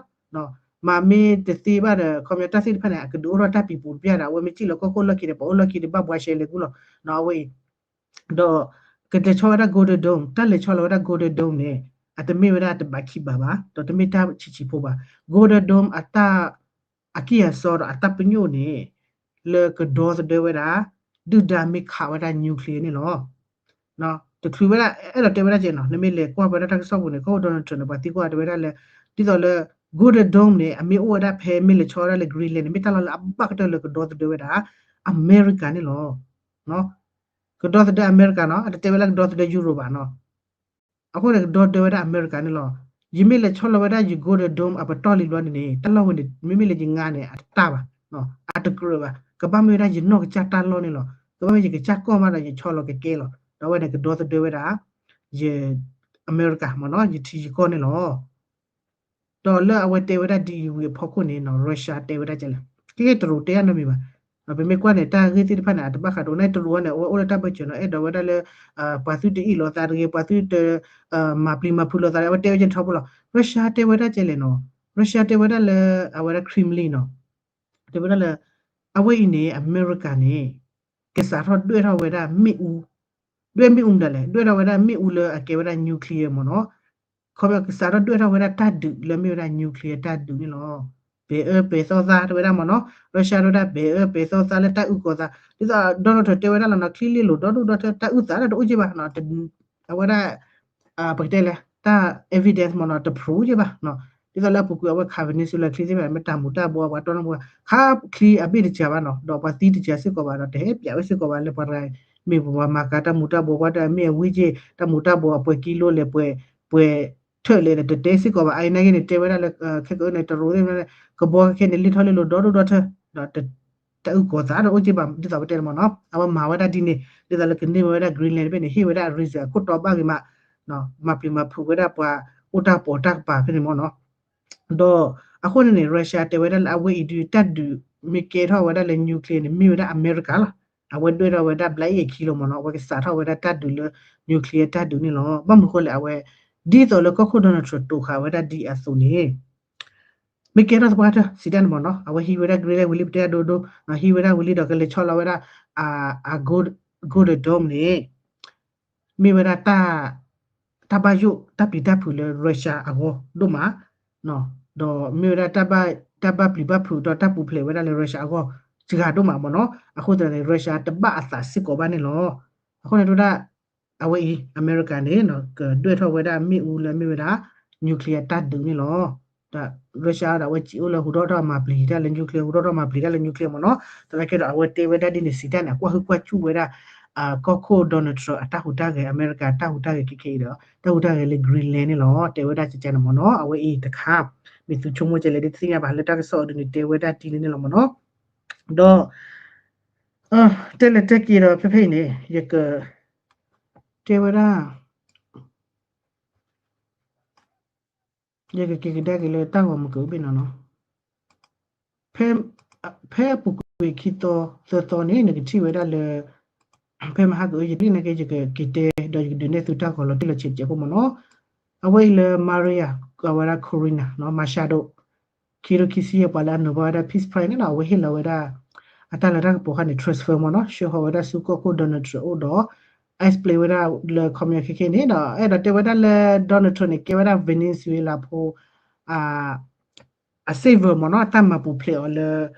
မၤမ့ၢ်တသ့ဘၣ်ဒီး ခီပညီတၢ်သ့ၣ်တဖၣ်န့ၣ် အကဒုးအိၣ်ထီၣ်တၢ်ပံၤပူၤတပျၢ်ဒီး အဝဲမ့ၢ်စံၣ်လီၤကီၢ်ခိၣ်လီၢ်ခံဒီး ပှၤအိၣ်လီၢ်ခံတဘၣ်ဘှါရှဲလဲၤကူလီၤ. အဝဲအံၤ ဒီး ကလဲၤဆီဝဲဒၣ် Golden Dome တၢ်လဲၤဆီလီၤဝဲဒၣ် Golden Dome န့ၣ် အတမ့ၢ်ဝဲဒၣ်တဘးခံဘးဘၣ် ဒီးတမ့ၢ်တၢ်ဆံးဆံးဖိဘၣ်. Golden Dome အတၢ် အကံၢ်အစီဒီးအတၢ်ပညိၣ်န့ၣ် လၢကဒီသဒၢဝဲဒၣ် ဒုၣ်ဒါမ့ၢ်ခးဝဲဒၣ် nuclear န့ၣ်လီၤ. တချုးဝဲဒၣ် အဲၣ်ဒိးတဲဝဲဒၣ်ကဲနီၤ နမ့ၢ်လဲၤကွၢ်ဝဲဒၣ်တၢ်ကစီၣ်ပူၤန့ၣ် ကီၢ်ခိၣ် Donald Trump န့ၣ် ပှၤသံကွၢ်တဲဝဲဒၣ်လၢ ဒ်သိးလၢ Golden Dome န့ၣ် အမ့ၢ်အိၣ်ဝဲဒၣ်ဖဲမ့ၢ်လဲၤဆီဝဲဒၣ်လၢ Greenland န့ၣ် မ့ၢ်တၢ်လီၢ်လၢအဘၣ်ကတၢၢ်လၢကဒီသဒၢဝဲဒၣ် အမဲရကၤန့ၣ်လီၤ. ကဒီသဒၢအမဲရကၤနီၤ အတတဲဝဲလၢကဒီသဒၢယူရိၤဘၣ်နီၤ. အဃိန့ၣ် ကဒီသဒၢဝဲဒၣ်အမဲရကၤန့ၣ်လီၤ. ယမ့ၢ်လဲၤဆီလီၤဝဲဒၣ်ယ Golden Dome အပတီၢ်လံဘျီန့ၣ်န့ၣ် တၢ်လီၢ်ဝဲန့ၣ် မ့မ့ၢ်လၢယငါန့ၣ် အတတၢ်ဘၣ်, အတကြၢးဘၣ်, ကဘၣ်မ့ၢ်ဝဲဒၣ်ယနီၢ်ကစၢ်တၢ်လီၢ်န့ၣ်လီၤ. ကဘၣ်မ့ၢ်ယကစၢ်ကီၢ်မးဒီး ယဆီလီၤကကဲလီၤ. ဒီးအဝဲန့ၣ် ကဒီသဒၢဝဲဒၣ် ယ အမဲရကၤမ့ၢ်နီၤ ယထံယကီၢ်န့ၣ်လီၤ. ဒီးလၢအဝဲတဲဝဲဒၣ်ဒ်အံၤဝံၤအဖီခိၣ်န့ၣ်နီၤ Russia တဲဝဲဒၣ်ကဲလဲၣ်, ကဲတရူးတဲအနီတမံၤဘၣ်. ပမ့ၢ်ကွၢ်န့ၣ် တၢ်ဂ့ၢ်သ့ၣ်တဖၣ်န့ၣ် အတဘၣ်ဃးဒိၣ်န့ၣ် တရူးအံၤန့ၣ် အဝဲအိၣ်လၢတၢ်ဘၢၣ်စၢၤနီၤ အဲၣ်ဒိးဝဲဒၣ်လၢ ပှၤသုတအ့ၣ်လိာ်သးတဂ့ၤ ပှၤသုတ မၤပျံၤမၤဖုးလိာ်သး အဝဲတဲဝဲကဲထီဘိလီၤ. Russia တဲဝဲဒၣ်ကဲလဲၣ်နီၤ, Russia တဲဝဲဒၣ်လၢ အဝဲဒၣ် Kremlin နီၤ တဲဝဲဒၣ်လၢ အဝဲအံၤန့ၣ် အမဲရကၤန့ၣ် ကစးထီၣ်ဒွဲၣ်ထီၣ်ဝဲဒၣ်မ့ၣ်အူ, ဒွဲၣ်မ့ၣ်အူမတၤလဲၣ်, ဒွဲၣ်ထီၣ်ဝဲဒၣ်မ့ၣ်အူလၢအကဲဝဲဒၣ် nuclear မ့ၢ်နီၤ. ခီဖျိကစးထီၣ်ဒွဲၣ်ထီၣ်ဝဲဒၣ်တၢ်ဒုးလၢမ့ၢ်ဝဲဒၣ် nuclear တၢ်ဒုးန့ၣ်လီၤ. ပဲၤအၢပဲၤသီသးတဲဝဲဒၣ်မ့ၢ်နီၤ Russia တဲဝဲဒၣ်ပဲၤအၢပဲၤသီသးလၢတၢ်အုၣ်ကီၤသး ဒ်သိး Donald Trump တဲဝဲဒၣ်လီၤနီၤ ချံလ့လိာ်ဒီဒိၣ်ဒီထၢ တၢ်အုၣ်သးတအိၣ်က့ဘၣ်နီၤ အဝဲဒၣ် ပကတဲလဲၣ် တၢ် evidence မ့ၢ်နီၤ တ proof ယဲဘၣ်နီၤ. ဒ်သိးလၢအပူၤကွံာ်အဝဲခး Venezuela ချံသ့ၣ်တဖၣ် မ့ၢ်တၢ်မူၤတၢ်ဘှီး ပှၤတီနၢ်ပှၤ ခးချံအဘ့ၣ်တစှၤဘၣ်နီၤ ဒီးပှၤသံတစှၤစ့ၢ်ကီးဘၣ်ဒီး တဟဲပၠးဝဲစ့ၢ်ကီးဘၣ်လၢပှၤတဂၤ မ့ၢ်ပှၤမၤကၤတၢ်မူၤတၢ်ဘှီး ပှၤတဂၤမ့ၢ်အဝံက့ၤ တၢ်မူၤတၢ်ဘှီးအပှဲၤကံလိလဲၣ် ပှဲၤ ပှဲၤထၢၣ်လဲၣ်ဒီး တတဲစ့ၢ်ကီးဘၣ် အအံၤနာ်က့န့ၣ် တဲဝဲဒၣ်လၢ ခဲကအၢန့ၣ် တရူးသ့ၣ်မနုၤလဲၣ် ကဘီခဲခဲန့ၣ် လ့ၢ်ထီၣ်လ့ၢ်လိၤဒီဒိၣ်ဒီထၢ ဒီး တၢ်အုၣ်ကီၤသးတအိၣ်က့ဘၣ် ဒ်သိးပတဲန့ၣ်မ့ၢ်နီၤ အဝဲမၤဝဲဒၣ်ဒ်န့ၣ် ဒ်သိးလၢကန့ၢ်ဝဲဒၣ် Greenland တဘ့ၣ်န့ၣ် ဟ့ၣ်ဝဲဒၣ် reason အခိၣ်တီဘၣ်ဂ့ၤမး မၤပျံၤမၤဖုးဝဲဒၣ်ပှၤအိၣ်တၢ်ပီးတၢ်ကပၤဖဲန့ၣ်မ့ၢ်နီၤ. ဒီးအဃိန့ၣ်န့ၣ် Russia တဲဝဲဒၣ်လၢအဝဲအံၤဒုး တၢ်ဒုးမ့ၢ်ကဲထီၣ်ဝဲဒၣ်လၢ nuclear န့ၣ် မ့ၢ်ဝဲဒၣ်အမဲရကၤလီၤ. အဝဲဒွဲၣ်ထီၣ်ဝဲဒၣ် ဘျါအ့ၣ်အခံလီၤမ့ၢ်နီၤ အဝဲကစးထီၣ်ဝဲဒၣ်တၢ်ဒုးလၢ nuclear တၢ်ဒုးန့ၣ်လီၤ. ဘၣ်မနုၤဃိလဲၣ် အဝဲ ဒ်သိးလၢကီၢ်ခိၣ် Donald Trump တိာ်ဃာ်ဝဲဒၣ်ဒ်အသိးန့ၣ် မ့ၢ်ကဲထီၣ်သပှၢ်တၢၢ် စံးတၢ်န့ၣ်မ့ၢ်နီၤ အဝဲဟံးဝဲဒၣ် Greenland ဝံၤလံ ပတဲအဒိဒိ ဟံးဝဲဒၣ်ဝံၤလံဒီး ကလဲၤဆီလီၤဝဲဒၣ် အ Golden Dome န့ၣ် မ့ၢ်ဝဲဒၣ် တၢ်ဘၣ်ယိၣ်တၢ်ပျံၤတၢ်ဖုးလၢ Russia အဂီၢ်ဒိၣ်မး ဒီးမ့ၢ်ဝဲဒၣ် တၢ်ဘၣ်ပျံၤဘၣ်ဖုးဒီးတၢ်ပူၤဖျဲးဝဲဒၣ်လၢ Russia အဂီၢ် စှၤဒိၣ်မးမ့ၢ်နီၤ. အဃိသတးန့ၣ် Russia တဘၣ်အသးစ့ၢ်ကီးဘၣ်န့ၣ်လီၤ. အဃိန့ၣ် တဲဝဲဒၣ် အဝဲအံၤ အမဲရကၤန့ၣ် ကဒွဲၣ်ထီၣ်ဝဲဒၣ်မ့ၣ်အူလၢမ့ၢ်ဝဲဒၣ် nuclear တၢ်ဒုးန့ၣ်လီၤ. ဒီး Russia ဒီးအဝဲစံးအိၣ်လၢဟူထီၣ်ထီၣ်မၤပျံၤတၢ်လၢ nuclear ဟူထီၣ်ထီၣ်မၤပျံၤတၢ်လၢ nuclear မ့ၢ်နီၤ. သနာ်က့ဒီး အဝဲတဲဝဲဒၣ်ဒ်န့ၣ် စံးတၢ်န့ၣ် အကွၢ်ဟုၣ်ကွၢ်စူၣ်ဝဲဒၣ် ကီၢ်ခိၣ် Donald Trump အတၢ်ဟူးတၢ်ဂဲၤ အမဲရကၤတၢ်ဟူးတၢ်ဂဲၤခဲခဲအံၤဒီး တၢ်ဟူးတၢ်ဂဲၤလၢ Greenland န့ၣ်လီၤ. တဲဝဲဒၣ်ကကဲန့ၣ်မ့ၢ်နီၤ အဝဲအံၤတခါ မ့ၢ်သုဆိကမိၣ်ကဲလဲၣ် ဒ်တသ့ၣ်ညါဘၣ် လၢတၢ်ကစီၣ်အဒုးန့ၣ် တဲဝဲဒၣ်ဒ်န့ၣ်န့ၣ်လီၤမ့ၢ်နီၤ. ဒီး တဲလဲၤတဲက့ၤဒီးဖဲဖဲအံၤန့ၣ် ယက တဲဝဲဒၣ် ယကက့ၤကဒါက့ၤလၢတၢ်ဂီၤမုၢ်ကဘ့ၣ်နီၤနီၤ. ဖဲ ဖဲအပူၤကွံာ်ခံသီသၢသီန့ၣ် နကထံၣ်ဝဲဒၣ်လၢ ဖဲမဟါကအၢ ယဒ်န့ၣ်က့ ယကက့ၤတဲ ဒီးယကဒုးနဲၣ်သုတၢ်ဂီၤလီၤတံၢ်လီၤဆဲးတစဲးဖိမ့ၢ်နီၤ. အဝဲအံၤလၢ Maria အဝဲဒၣ် Corina နီၤ Machado ခံကထိခံဆံယဲၢ် ပှၤလၢအနိးဘၣ်ဝဲဒၣ် Peace Prize န့ၣ်နီၤ အဝဲဟ့ၣ်လီၤဝဲဒၣ် အတၢ်လၤတၢ်ကပီၤခါန့ၣ် transfer မ့ၢ်နီၤ ဆှၢဃီၤဝဲဒၣ်ဆူကီၢ်ခိၣ် Donald Trump အအိၣ်ဒီး explain ဝဲဒၣ်လၢခီပညီခဲခဲန့ၣ်ဒီး အဲၣ်ဒိးတဲဝဲဒၣ်လၢ Donald Trump န့ၣ် ကဲဝဲဒၣ် Venezuela ဖိ အ အ savior မ့ၢ်နီၤ အတၢ်မၤပူၤဖျဲးအီၤလၢ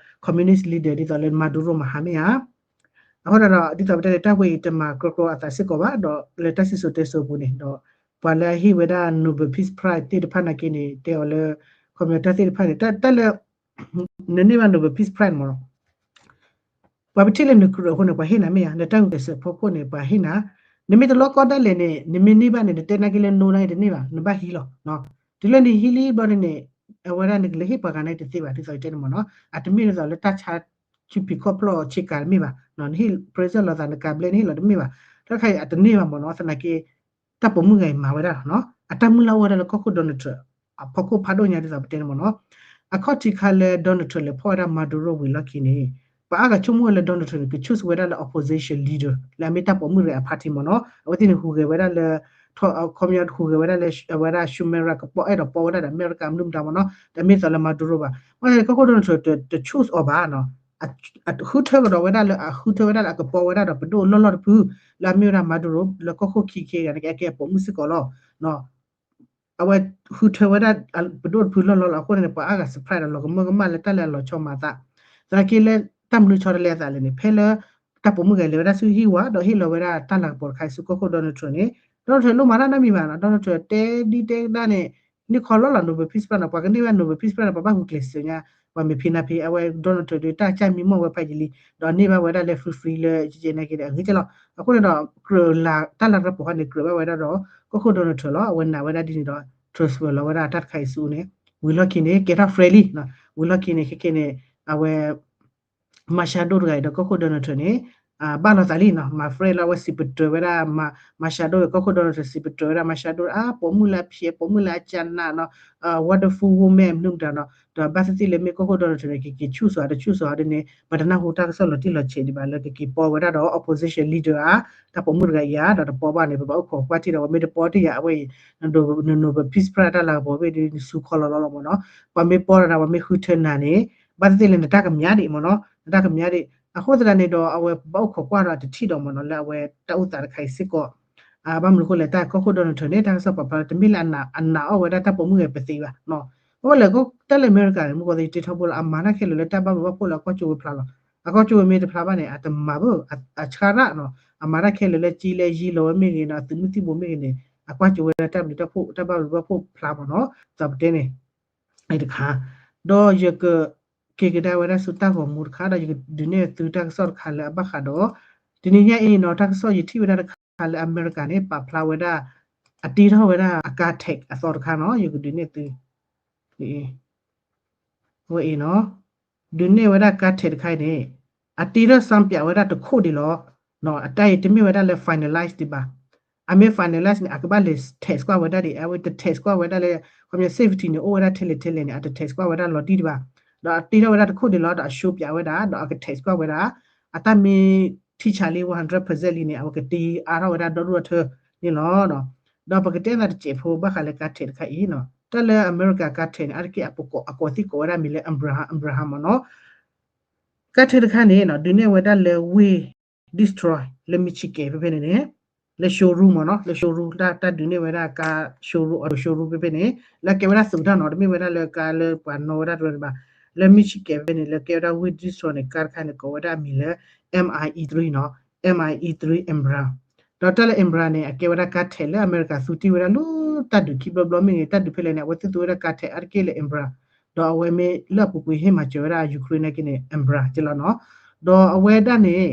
communist leader ဒ်သိးလၢ Maduro မဟါမ့ၢ်ဧါ. အဃိဒီး ဒ်သိးပတဲန့ၣ် တၢ်ဝဲအံၤတမၤကြီကြီအသးစ့ၢ်ကီးဘၣ် ဒီးလၢတၢ်စံၣ်စိၤတဲစိၤအပူၤန့ၣ်ဒီး ပှၤလၢအဟ့ၣ်ဝဲဒၣ် Nobel Peace Prize သ့ၣ်တဖၣ်နာ်က့န့ၣ် တဲအီၤလၢ ခီပညီတၢ်သ့ၣ်တဖၣ်န့ၣ် တၢ်လၢ နန့ၢ်ဘၣ် Nobel Peace Prize မ့ၢ်နီၤ ပှၤပထံၣ်လၢနကြၢးအဃိန့ၣ် ပှၤဟ့ၣ်နၤမ့ၢ်ဧါ, နတၢ်ဂုာ်ကျဲးစၢးဖီခိၣ်န့ၣ် ပှၤဟ့ၣ်နၤ, နမ့ၢ်တလီၢ်ကီၢ်ဒၣ်လဲာ်န့ၣ် နမ့ၢ်န့ၢ်ဘၣ်န့ၣ် နတဲနာ်က့လၢ no နာ်က့တန့ၢ်ဘၣ်, နဘၣ်ဟံးလီၤ. တုၤလၢနဟံးလံဘျီန့ၣ်န့ၣ် အဝဲဒၣ်နကလဲၤဟ့ၣ်ပှၤဂၤနာ်က့တသ့ဘၣ်, ဒ်သိးယတဲန့ၣ်မ့ၢ်နီၤ, အတမ့ၢ်ဒ်သိးလၢတၢ်ဆါ ဆူဖံးခီၣ်ဖျီၣ်ဆ့ကၤတမ့ၢ်ဘၣ်, နဟ့ၣ် present လိာ်သး နကၤဘျဲၣ်နဟ့ၣ်လီၤတမ့ၢ်ဘၣ်, တၢ်တခါအံၤအတန့ၢ်ဘၣ်မ့ၢ်နီၤ, သနာ်က့ တၢ်ပိာ်မုၣ်ဂၤအံၤမၤဝဲဒၣ်လီၤနီၤ, အတၢ်မုၢ်လၢ်အိၣ်ဝဲဒၣ်လၢကီၢ်ခိၣ် Donald Trump အဖီခိၣ်ဖးဒိၣ်ညါဒ်သိးပတဲန့ၣ်မ့ၢ်နီၤ, အခီၣ်ထံးခါလၢ Donald Trump လဲၤဖီၣ်ဝဲဒၣ် Maduro ဝံၤလီၢ်ခံန့ၣ်, တ ပှၤအါဂၤဆိကမိၣ်ဝဲလၢ Donald Trump န့ၣ် က choose ဝဲဒၣ်လၢ opposition leader လၢအမ့ၢ်တၢ်ပိာ်မုၣ်တဂၤအ party မ့ၢ်နီၤ. အဝဲသ့ၣ်န့ၣ်ဟူးဂဲၤဝဲဒၣ်လၢ ခီပညီဟူးဂဲၤဝဲဒၣ်လၢ အဝဲဒၣ် Schumer ကပီာ်အဲၣ်ဒိးပီာ်ဝဲဒၣ်ဒီးအမဲရကၤမနုၤမတၤမ့ၢ်နီၤ, တမ့ၢ်သိးလၢ Maduro ဘၣ်. ဘၣ်ဆၣ်န့ၣ် ကီၢ်ခိၣ် Donald Trump တ တ choose အီၤဘၣ်နီၤ. ဃုထၢကဒီးဝဲဒၣ်လၢ အဃုထၢဝဲဒၣ်လၢအကပီာ်ဝဲဒၣ်ဒီးပဒိၣ်လီၢ်လီၢ်တဖု လၢအမ့ၢ်ဝဲဒၣ် Maduro လၢကီၢ်ခိၣ်ခံခ့ဂၤန့ၣ် ကဲအကဲအပိာ်မုၣ်စ့ၢ်ကီးလီၤ. အဝဲဃုထၢဝဲဒၣ်ပဒိၣ်တဖုလီၢ်လီၢ်လီၤ. အဃိန့ၣ် ပှၤအါဂၤ surprise ဒီးလီၤကမၢကမၣ်လၢတၢ်လၢအလီၤဆီမၤသး သနာ်က့လၢတၢ်မနုၤဆီတလဲအသးလဲၣ်န့ၣ် ဖဲလၢ တၢ်ပိာ်မုၣ်ဂၤလဲၤဝဲဒၣ်ဆူဟံၣ်ဝါ ဒီးဟ့ၣ်လီၤဝဲဒၣ်တၢ်လၤကပီၤတခါအံၤဆူကီၢ်ခိၣ် Donald Trump န့ၣ် Donald Trump လိၣ်မၤတၢ်နီတမံၤဘၣ်နီၤ. Donald Trump တဲဒ်တဲကဒါန့ၣ် န့ၢ်ခီလီၤလီၤ Nobel Peace Prize နီၤ. ပှၤကန့ၢ်ဘၣ် Nobel Peace Prize နီၤ ပှၤဘၣ်ဂုာ်ကျဲးစၢးညါ ပှၤမ့ၢ်ဖံးနၤဖံး အဝဲ Donald Trump ဒီးတၢ်ကၢ်မံမီၢ်ဝဲဖးယံာ်လံ ဒီးန့ၢ်ဘၣ်ဝဲဒၣ်လၢ free free လၢကကဲနာ်က့ဒီး အဂ့ၢ်ကဲလီၤ. အဃိန့ၣ်ဒီး ကြၢးလၤ တၢ်လၤကပီၤခါန့ၣ် ကြၢးဘၣ်ဝဲဒၣ်ဒီး ကီၢ်ခိၣ် Donald Trump လီၤ. အဝဲနာ်ဝဲဒၣ်ဒ်န့ၣ်ဒီး transfer လီၤဝဲဒၣ်တၢ်တခါအံၤဆူန့ၣ် ဝံၤလီၢ်ခံန့ၣ် ကဲထီၣ် friendly နီၤ. ဝံၤလီၢ်ခံန့ၣ် ခဲကဲန့ၣ် အဝဲ Machado တဂၤအံၤဒီးကီၢ်ခိၣ် Donald Trump န့ၣ် ဘၣ်လီၤသးလံနီၤ. မၤ friend လၢအဝဲစံးပတြၢၤဝဲဒၣ် Machado ဒီးကီၢ်ခိၣ် Donald Trump စံးပတြၢၤဝဲဒၣ် Machado အါ ပိာ်မုၣ်လၢအဖျဲး ပိာ်မုၣ်လၢအကနးနီၤ wonderful woman မနုၤမတၤနီၤ. ဒီးဘၣ်သ့ၣ်သ့ၣ်လၢမ့ၢ်ကီၢ်ခိၣ် Donald Trump န့ၣ် ကက့ၤ choose အီၤ တ choose အီၤဒ်န့ၣ် ပတနၢ်ဟူတၢ်ကစီၣ်လီၤတံၢ်လီၤဆဲးဒံးဘၣ်လၢကက့ၤပီာ်ဝဲဒၣ်ဒီး opposition leader ဧါ တၢ်ပိာ်မုၣ်တဂၤအံၤဧါ ဒီးတပီာ်ဘၣ်န့ၣ် ပဘၣ်အိၣ်ခိးကွၢ်ထံဒီး ပမ့ၢ်တပီာ်တ့ၢ်ယၤ အဝဲအံၤ န Nobel Peace Prize တၢ်လၤကပီၤဘ့ၣ်ဒ်နဆူခီလီၤလီၤလီၤမ့ၢ်နီၤ. ပှၤမ့ၢ်ပီာ်တၢ်ဒီး ပှၤမ့ၢ်ဃုထၢနၤန့ၣ် ဘၣ်သ့ၣ်သ့ၣ်လၢနတၢ်ကမၠးဒံးမ့ၢ်နီၤ နတၢ်ကမၠးဒံး. အဃိသတးန့ၣ်ဒီး အဝဲပဘၣ်အိၣ်ခိးကွၢ်ဒီးတထံၣ်ဒီးမ့ၢ်နီၤ လၢအဝဲတၢ်အိၣ်သးတခါအံၤစ့ၢ်ကီး ဘၣ်မနုၤအဃိလဲၣ် တၢ်ကီၢ်ခိၣ် Donald Trump န့ၣ် တၢ်ကစီၣ်ပာ်ဖျါလၢ တမ့ၢ်လၢအနာ်အီၣ်ဝဲဒၣ်တၢ်ပိာ်မုၣ်ဂၤပသ့ဘၣ်နီၤ. အဝဲလဲၣ် တၢ်လၢအမဲရကၤန့ၣ် မ့ၢ်ကီးသ့ ယတဲထီဘိလီၤ အမၤတၢ်ခဲလၢာ်လၢတၢ်ဘၣ်ဘျုးဘၣ်ဖှိၣ်လၢအကွၢ်ကၠိဝဲဖျါလီၤ. အကွၢ်ကၠိဝဲမ့ၢ်တဖျါဘၣ်န့ၣ် အတမၤဘၣ် အဆါရၣ်နီၤ. အမၤတၢ်ခဲလၢာ်လၢကၠံလၢယံလီၤဝဲမ့ၢ်ဂ့ၤနီၤ အသုးမုၢ်သံၣ်ဘိမ့ၢ်ဂ့ၤန့ၣ် အကွၢ်ကၠိဝဲဒၣ်တၢ်ဘျုးတၢ်ဖှိၣ် တၢ်ဘၣ်ဘျုးဘၣ်ဖှိၣ်ဖျါမ့ၢ်နီၤ သးပတဲန့ၣ် အံၤတခါ ဒီးယက က့ၤကဒါဝဲဒၣ်ဆူတၢ်ဂီၤမူတခါ ဒီးယကဒုးနဲၣ်သုတၢ်ကစီၣ်တခါလၢအဘၣ်ဃးဒီး တနံၤညါအံၤနီၤ တၢ်ကစီၣ်ယထံၣ်ဝဲဒၣ်တခါလၢအမဲရကၤန့ၣ် ပာ်ဖျါဝဲဒၣ် အတ့ထီၣ်ဝဲဒၣ်အကါ tax အသီတခါနီၤ ယကဒုးနဲၣ်သု အဝဲအံၤနီၤ ဒုးနဲၣ်ဝဲဒၣ်ကါ tax တခါအံၤန့ၣ် အတ့ထီၣ်စၢ်ပၠးဝဲဒၣ်တခိၣ်ဒံးလီၤ. အတၢ်အံၤတမ့ၢ်ဝဲဒၣ်လၢ finalize ဒံးဘၣ်. အမ့ၢ် finalize န့ၣ် အကဘၣ်လဲၤ tax ကွၢ်ဝဲဒၣ်ဒံး အဝဲတ tax ကွၢ်ဝဲဒၣ်လၢ ခီပညီ safety န့ၣ် အိၣ်ဝဲဒၣ်ထဲလဲၣ်ထဲလဲၣ်န့ၣ် အတ tax ကွၢ်ဝဲဒၣ်လီၤတံၢ်ဒံးဘၣ်. ဒီးအတ့ထီၣ်ဝဲဒၣ်တခိၣ်ဒံးလီၤ ဒီးအ show ပၠးဝဲဒၣ် ဒီးအက tax ကွၢ်ဝဲဒၣ် အတၢ်မ့ၢ်ထံၣ်ဆးလံ one hundred percent လံန့ၣ် အဝဲကတ့အါထီၣ်ဝဲဒၣ်ဒီဒူၣ်ဒီထၢန့ၣ်လီၤ. ဒီးပကတဲနၤတစဲးဖိဘၣ်ဃးလၢကါ tax တခါအံၤနီၤ တၢ်လၢအမဲရကၤကါ tax န့ၣ် အါတက့ၢ်အကိးသံၣ်ကိးဝဲဒၣ်မံၤလၢ Abraham Abraham မ့ၢ်နီၤ ကါ tax တခါန့ၣ်နီၤ ဒုးနဲၣ်ဝဲဒၣ်လၢဝ့ၢ် Detroit လၢ Michigan ဖဲဖဲန့ၣ်န့ၣ် လၢ showroom မ့ၢ်နီၤ လၢ showroom တၢ် တၢ်ဒုးနဲၣ်ဝဲဒၣ်ကါ showroom auto showroom ဖဲဖဲန့ၣ် လၢအကဲဝဲဒၣ်သုးတၢ်နီၤ တမ့ၢ်ဝဲဒၣ်လၢကါလၢပှၤနီၣ်ဝဲဒၣ်တရၢတဘၣ် လၢ Michigan ဖဲဖဲန့ၣ် လၢကဲဝဲဒၣ်ဝ့ၢ် Detroit န့ၣ် ကါတခါန့ၣ် ကိးဝဲဒၣ်အမံၤလၢ M I E three နီၤ M I E three Abrams ဒီးတၢ်လၢ Abrams န့ၣ် အကဲဝဲဒၣ်ကါ tax လၢအမဲရကၤသူတ့ၢ်ဝဲဒၣ်လၢတၢ်ဒုးခံဘျီဘျီမ့ၢ်ဂ့ၤ တၢ်ဒုးဖဲလဲၣ်န့ၣ် အဝဲသူသူဝဲဒၣ်ကါ tax အါတက့ၢ်လၢ Abrams ဒီးအဝဲမ့ၢ်လၢအပူၤကွံာ်ဟ့ၣ်မၤစၢၤဝဲဒၣ် Ukraine နာ်က့န့ၣ် Abrams ကလီၤနီၤ ဒီးအဝဲဒၣ်န့ၣ်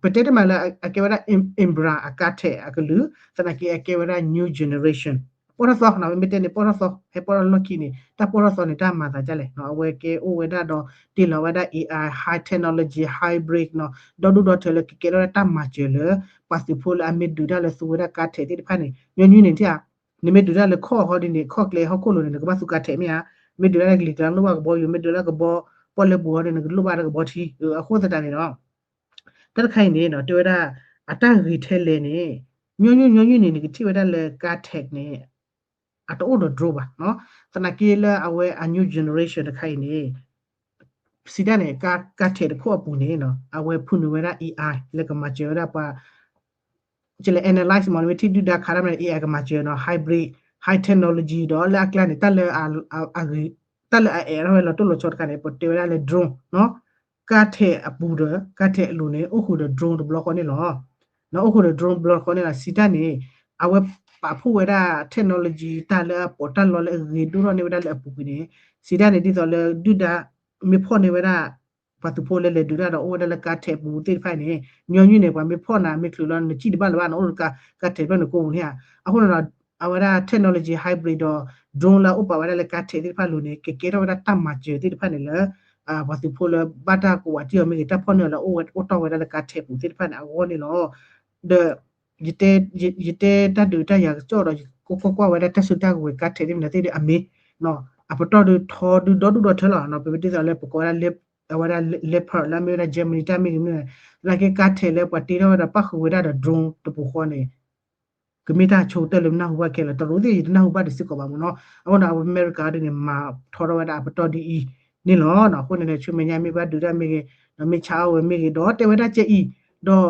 ပတဲတမံၤလၢအကဲဝဲဒၣ် Abrams အကါ tax အကလုာ် သနာ်က့အကဲဝဲဒၣ် new generation ပီၣ်ထီၣ်သီနီၤ မ့မ့ၢ်တဲန့ၣ် ပီၣ်ထီၣ်သီ ဟဲပီၣ်ထီၣ်လီၢ်ခံန့ၣ် တၢ်ပီၣ်ထီၣ်သီန့ၣ် တၢ်မၤသးဒ်လဲၣ်နီၤ အဝဲကဲအိၣ်ဝဲဒၣ်ဒီး တ့လီၤဝဲဒၣ် A I high technology hybrid နီၤ ဒီဒူၣ်ဒီထၢလၢကကဲထီၣ်ဝဲဒၣ်တၢ်မၤစၢၤလၢ ပှၤသုးဖိလၢအမ့ၢ်ဒုးတၢ်လၢသူဝဲဒၣ်ကါ tax သ့ၣ်တဖၣ်န့ၣ် ညီနုၢ်န့ၣ်ထံၣ်ဧါ နမ့ၢ်ဒုးတၢ်လၢခီၣ်ဟီဒ်န့ၣ် ခီၣ်ကျဲဟီၣ်ခိၣ်လိၤန့ၣ် နကဘၣ်သူကါ tax မ့ၢ်ဧါ မ့ၢ်ဒုးတၢ်လၢကလံၤကျါလိၣ်ဘၣ်ကဘီယူၤ မ့ၢ်ဒုးတၢ်ကဘီ ပီၣ်လဲၣ်ပူၤဟီဒ်န့ၣ် နကလိၣ်ဘၣ်တၢ်ကဘီထံ အဃိသတးန့ၣ်ဒီး တၢ်တခါအံၤန့ၣ် တဲဝဲဒၣ် အတၢ်ဂ့ၤထဲလဲၣ်န့ၣ် ညီနုၢ်ညီနုၢ်န့ၣ် နကထံၣ်ဝဲဒၣ်လၢကါ tax န့ၣ် အတအိၣ်ဒီး drone ဘၣ်နီၤ သနာ်က့လၢအဝဲအ new generation တခါအံၤန့ၣ် စံးတၢ်န့ၣ် ကါ tax တခိၣ်အပူၤန့ၣ် အဝဲဖုၣ်နုာ်ဝဲဒၣ် A I လၢကမၤစၢၤဝဲဒၣ်ပှၤ ကလဲၤ analyze မ့ၢ် နမ့ၢ်ထံၣ်ဒုၣ်ဒါခးတၢ်မ့ၢ် A I ကမၤစၢၤနီၤ hybrid high technology ဒီးလၢအကျါန့ၣ် တၢ်လၢအဂ့ၤ တၢ်လၢအအဲၣ်ထီၣ်ဝဲလီၤတိၢ်လီၤဆီတခါန့ၣ် ပတဲဝဲဒၣ်လၢ drone နီၤ ကါ tax အပူၤဒီး ကါ tax အလိၤန့ၣ် အိၣ်ဃုာ်ဒီး drone တဘျီဃီန့ၣ်လီၤ. နီၤ အိၣ်ဃုာ်ဒီး drone တဘျီဃီန့ၣ်လီၤ စံးတၢ်န့ၣ် အဝဲပာ်ဖှိၣ်ဝဲဒၣ် technology တၢ်လၢအပီးတၢ်လီလၢအဂ့ၤဒိၣ်ထီၣ်န့ၢ်ဝဲဒၣ်လၢအပူၤကွံာ်န့ၣ် စံးတၢ်န့ၣ် ဒ်သိးလၢဒုၣ်ဒါ မ့ၢ်ဖီၣ်န့ၢ်ဝဲဒၣ် ပှၤသုးဖိလၢလဲၤဒုးတၢ်ဒီးအိၣ်ဝဲဒၣ်လၢကါ tax ပူၤသ့ၣ်တဖၣ်န့ၣ် ညီနုၢ်န့ၣ် ပှၤမ့ၢ်ဖီၣ်နၤမ့ၢ်ချုးလီၤ နစံၣ်တဘၣ်လၢၤဘၣ် နအိၣ်ဒီးကါ tax ဖျၢၣ်န့ၣ်ကိးပူၤန့ၣ်ဧါ အဃိန့ၣ်ဒီး အဝဲဒၣ် technology hybrid ဒီး drone လၢအအိၣ်ပာ်ဝဲဒၣ်လၢကါ tax သ့ၣ်တဖၣ်အလိၤန့ၣ် ကကဲထီၣ်ဝဲဒၣ်တၢ်မၤစၢၤသ့ၣ်တဖၣ်န့ၣ်လၢ ပှၤသုးဖိလၢဘၣ်တၢ်ကိးဝးတံၢ်အီၤမ့ၢ်ဂ့ၤ တၢ်ဖီၣ်န့ၢ်အီၤလၢအအိၣ်ဝဲအိၣ်တီၢ်ဝဲဒၣ်လၢကါ tax ပူၤသ့ၣ်တဖၣ်န့ၣ် အဂီၢ်န့ၣ်လီၤ. ဒီး ယတဲတၢ်ဒုးတၢ်ယၤကစီၣ်ဒီး ယကကွၢ်ကွၢ်ဝဲဒၣ်တၢ်စုတၢ်ကဝဲၤကါ tax သ့ၣ်မနုၤသ့ၣ်ဒီးအမ့ၢ် အပတီၢ်ဒုးထီဒုးဒီဒူၣ်ဒီထၢလီၤ ပမ့ၢ်ဒ်သိးလၢပကိးဝဲဒၣ်လၢ အဝဲဒၣ် Leopard လၢအမ့ၢ်ဝဲဒၣ် Germany တၢ်မ့ၢ်ဂ့ၤမ့ၢ်ဂ့ၤ, သနာ်က့ ကါထဲးလၢပှၤတ့ထီၣ်ဝဲဒီးပၣ်ဃုာ်ဝဲဒၣ်ဒီး drone တပူၤဃီန့ၣ် ကမ့ၢ်တၢ်ဆိကတၢၢ်လၢပနၢ်ဟူဘၣ်ခဲလၢာ်, တရူးသ့ၣ်ယတနၢ်ဟူဘၣ်တစ့ၢ်ကီးဘၣ်မ့ၢ်နီၤ. အဃိဒီးအဝဲအမဲရကၤဒ်န့ၣ် မၤထီထီၣ်ဝဲဒၣ်အပတီၢ်ဒ်အံၤန့ၣ်လီၤ. အဃိန့ၣ်ဒီး ဆူမဲာ်ညါမ့ၢ်ဘၣ်ဒုးတၢ်မ့ၢ်ဂ့ၤ, ဒီးမ့ၢ်ဆါအီၣ်ဝဲမ့ၢ်ဂ့ၤ, ဒီးတဲဝဲဒၣ်ကဲအံၤ, ဒီး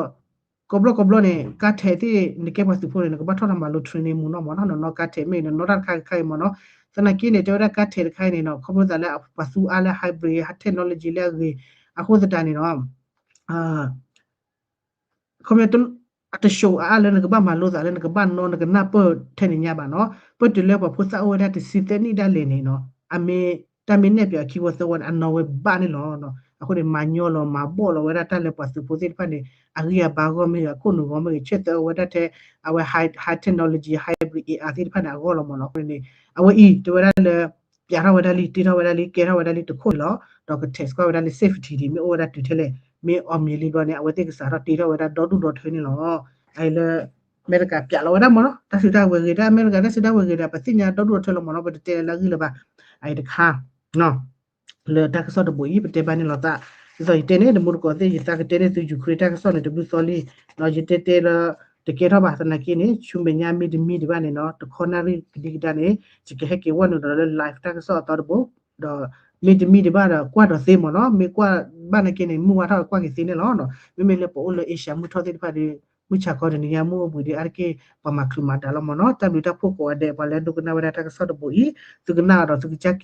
ကိးဘျီကိးဘျီန့ၣ် ကါထဲးသ့ၣ် နကဲပှၤသုးဖိန့ၣ် နကဘၣ်ထီၣ်တၢ်မၤလိ training မူနီၢ်မ့ၢ်နီၤ, နီၢ်နီၢ်ကါထဲးမ့ၢ်ဂ့ၤ နီၢ်တၢ်တခါဂ့ၤခါဂ့ၤမ့ၢ်နီၤ. သနာ်က့န့ၣ် တဲဝဲဒၣ်ကါထဲးတခါအံၤန့ၣ်နီၤ ခီဖျိသးလၢပှၤသူအါလၢ hybrid technology လၢအဂ့ၤ, အဃိသတးန့ၣ်နီၤ ခီပညီ အတ show အါအါလၢနကဘၣ်မၤလိသးလၢနကဘၣ်နီၢ်နကနၢ်ပၢၢ်ထဲန့ၣ်ညါဘၣ်နီၤ. ပတုၤလၢပှၤဖိသၣ်အိၣ်ဝဲဒၣ်တဆံသၢနံၣ်ဒၣ်လဲာ်န့ၣ်နီၤ အမ့ၢ်တၢ်မ့ၢ်နဲၣ်ပၠးခံဝီသၢဝီန့ၣ် အနီၢ်ဝဲဘၣ်န့ၣ်လီၤ. အဃိန့ၣ် မၤညီလီၤမၤဘီၣ်လီၤဝဲဒၣ်တၢ်လၢပှၤသုးဖိသ့ၣ်တဖၣ်န့ၣ် အဂံၢ်အဘါဂီၢ်မ့ၢ်ဂ့ၤ အခိၣ်နူာ်ဂီၢ်မ့ၢ်ဂ့ၤ ဆၢသၢအဝဲဒၣ်ထဲ အဝဲ high high technology hybrid A I သ့ၣ်တဖၣ်န့ၣ် အဂီၢ်လီၤမ့ၢ်နီၤ. အဃိန့ၣ် အဝဲအံၤ တဲဝဲဒၣ်လၢ ပၠးထီၣ်ဝဲဒၣ်လံ တ့ထီၣ်ဝဲဒၣ်လံ ကဲထီၣ်ဝဲဒၣ်လံတခိၣ်န့ၣ်လီၤ. ဒီးက test ကွၢ်ဝဲဒၣ်လံ safety ဒ်မ့ၢ်အိၣ်ဝဲဒၣ်တုၤထဲလဲၣ်, မ့ၢ်အီၣ်မ့ၢ်လံဘျီန့ၣ် အဝဲသ့ၣ်ကစးထီၣ်တ့ထီၣ်ဝဲဒၣ်ဒီဒူၣ်ဒီထၢန့ၣ်လီၤ. အအံၤလၢ အမဲရကၤပၠးလီၤဝဲဒၣ်မ့ၢ်နီၤ တၢ်စုတၢ်ဝဲၤဂ့ၤ တၢ်အမဲရကၤတၢ်စုတၢ်ဝဲၤဂ့ၤဒီး ပသ့ၣ်ညါဒီဒူၣ်ဒီထၢလီၤမ့ၢ်နီၤ ပတတဲလၢအဂ့ၢ်လၢၤဘၣ်. အအံၤတခါ လၢတၢ်ကစီၣ်တဘိအံၤ ပတဲဘၣ်န့ၣ်လီၤသး, ဒ်သိးယတဲန့ၣ် တမူတကိးသ့ၣ် ယသးကတဲန့ၣ်သု Ukraine တၢ်ကစီၣ်န့ၣ် တဘျုးသီလံ, ယတဲတဲလၢ တကဲထီၣ်ဘၣ်သနာ်က့န့ၣ် ဆူမဲာ်ညါမ့တမ့ၢ်ဒံးဘၣ်န့ၣ်နီၤ တခီနၣ်ရံၣ်ကဒံကဒါန့ၣ် ယကဟဲက့ၤဝဲနုာ်ဒီးလၢ live တၢ်ကစီၣ်အသီတဘိ, ဒီး မ့တမ့ၢ်ဒံးဘၣ်ဒီး ကွၢ်ဒီးသ့မ့ၢ်နီၤ မ့ၢ်ကွၢ်ဘၣ်နာ်က့န့ၣ် မုၢ်ဝါထီၣ်ကွၢ်က့ၤသ့န့ၣ်လီၤ. မ့မ့ၢ်လၢပအိၣ်လၢ Asia မုၢ်ထီၣ်သ့ၣ်တဖၣ်ဒီး မုၢ်ဆါခီတနံၤညါမုၢ်အိၣ်ဘှံးဒီး အါတက့ၢ် ပှၤမၤချုးမၤဒါလီၤမ့ၢ်နီၤ တၢ်ဘျုးတၢ်ဖှိၣ်ကိးဂၤဒဲး ပှၤလၢဒိကနၣ်ဝဲဒၣ်တၢ်ကစီၣ်တဘိအံၤ သုကနၣ်ဒီးသုကစၢ်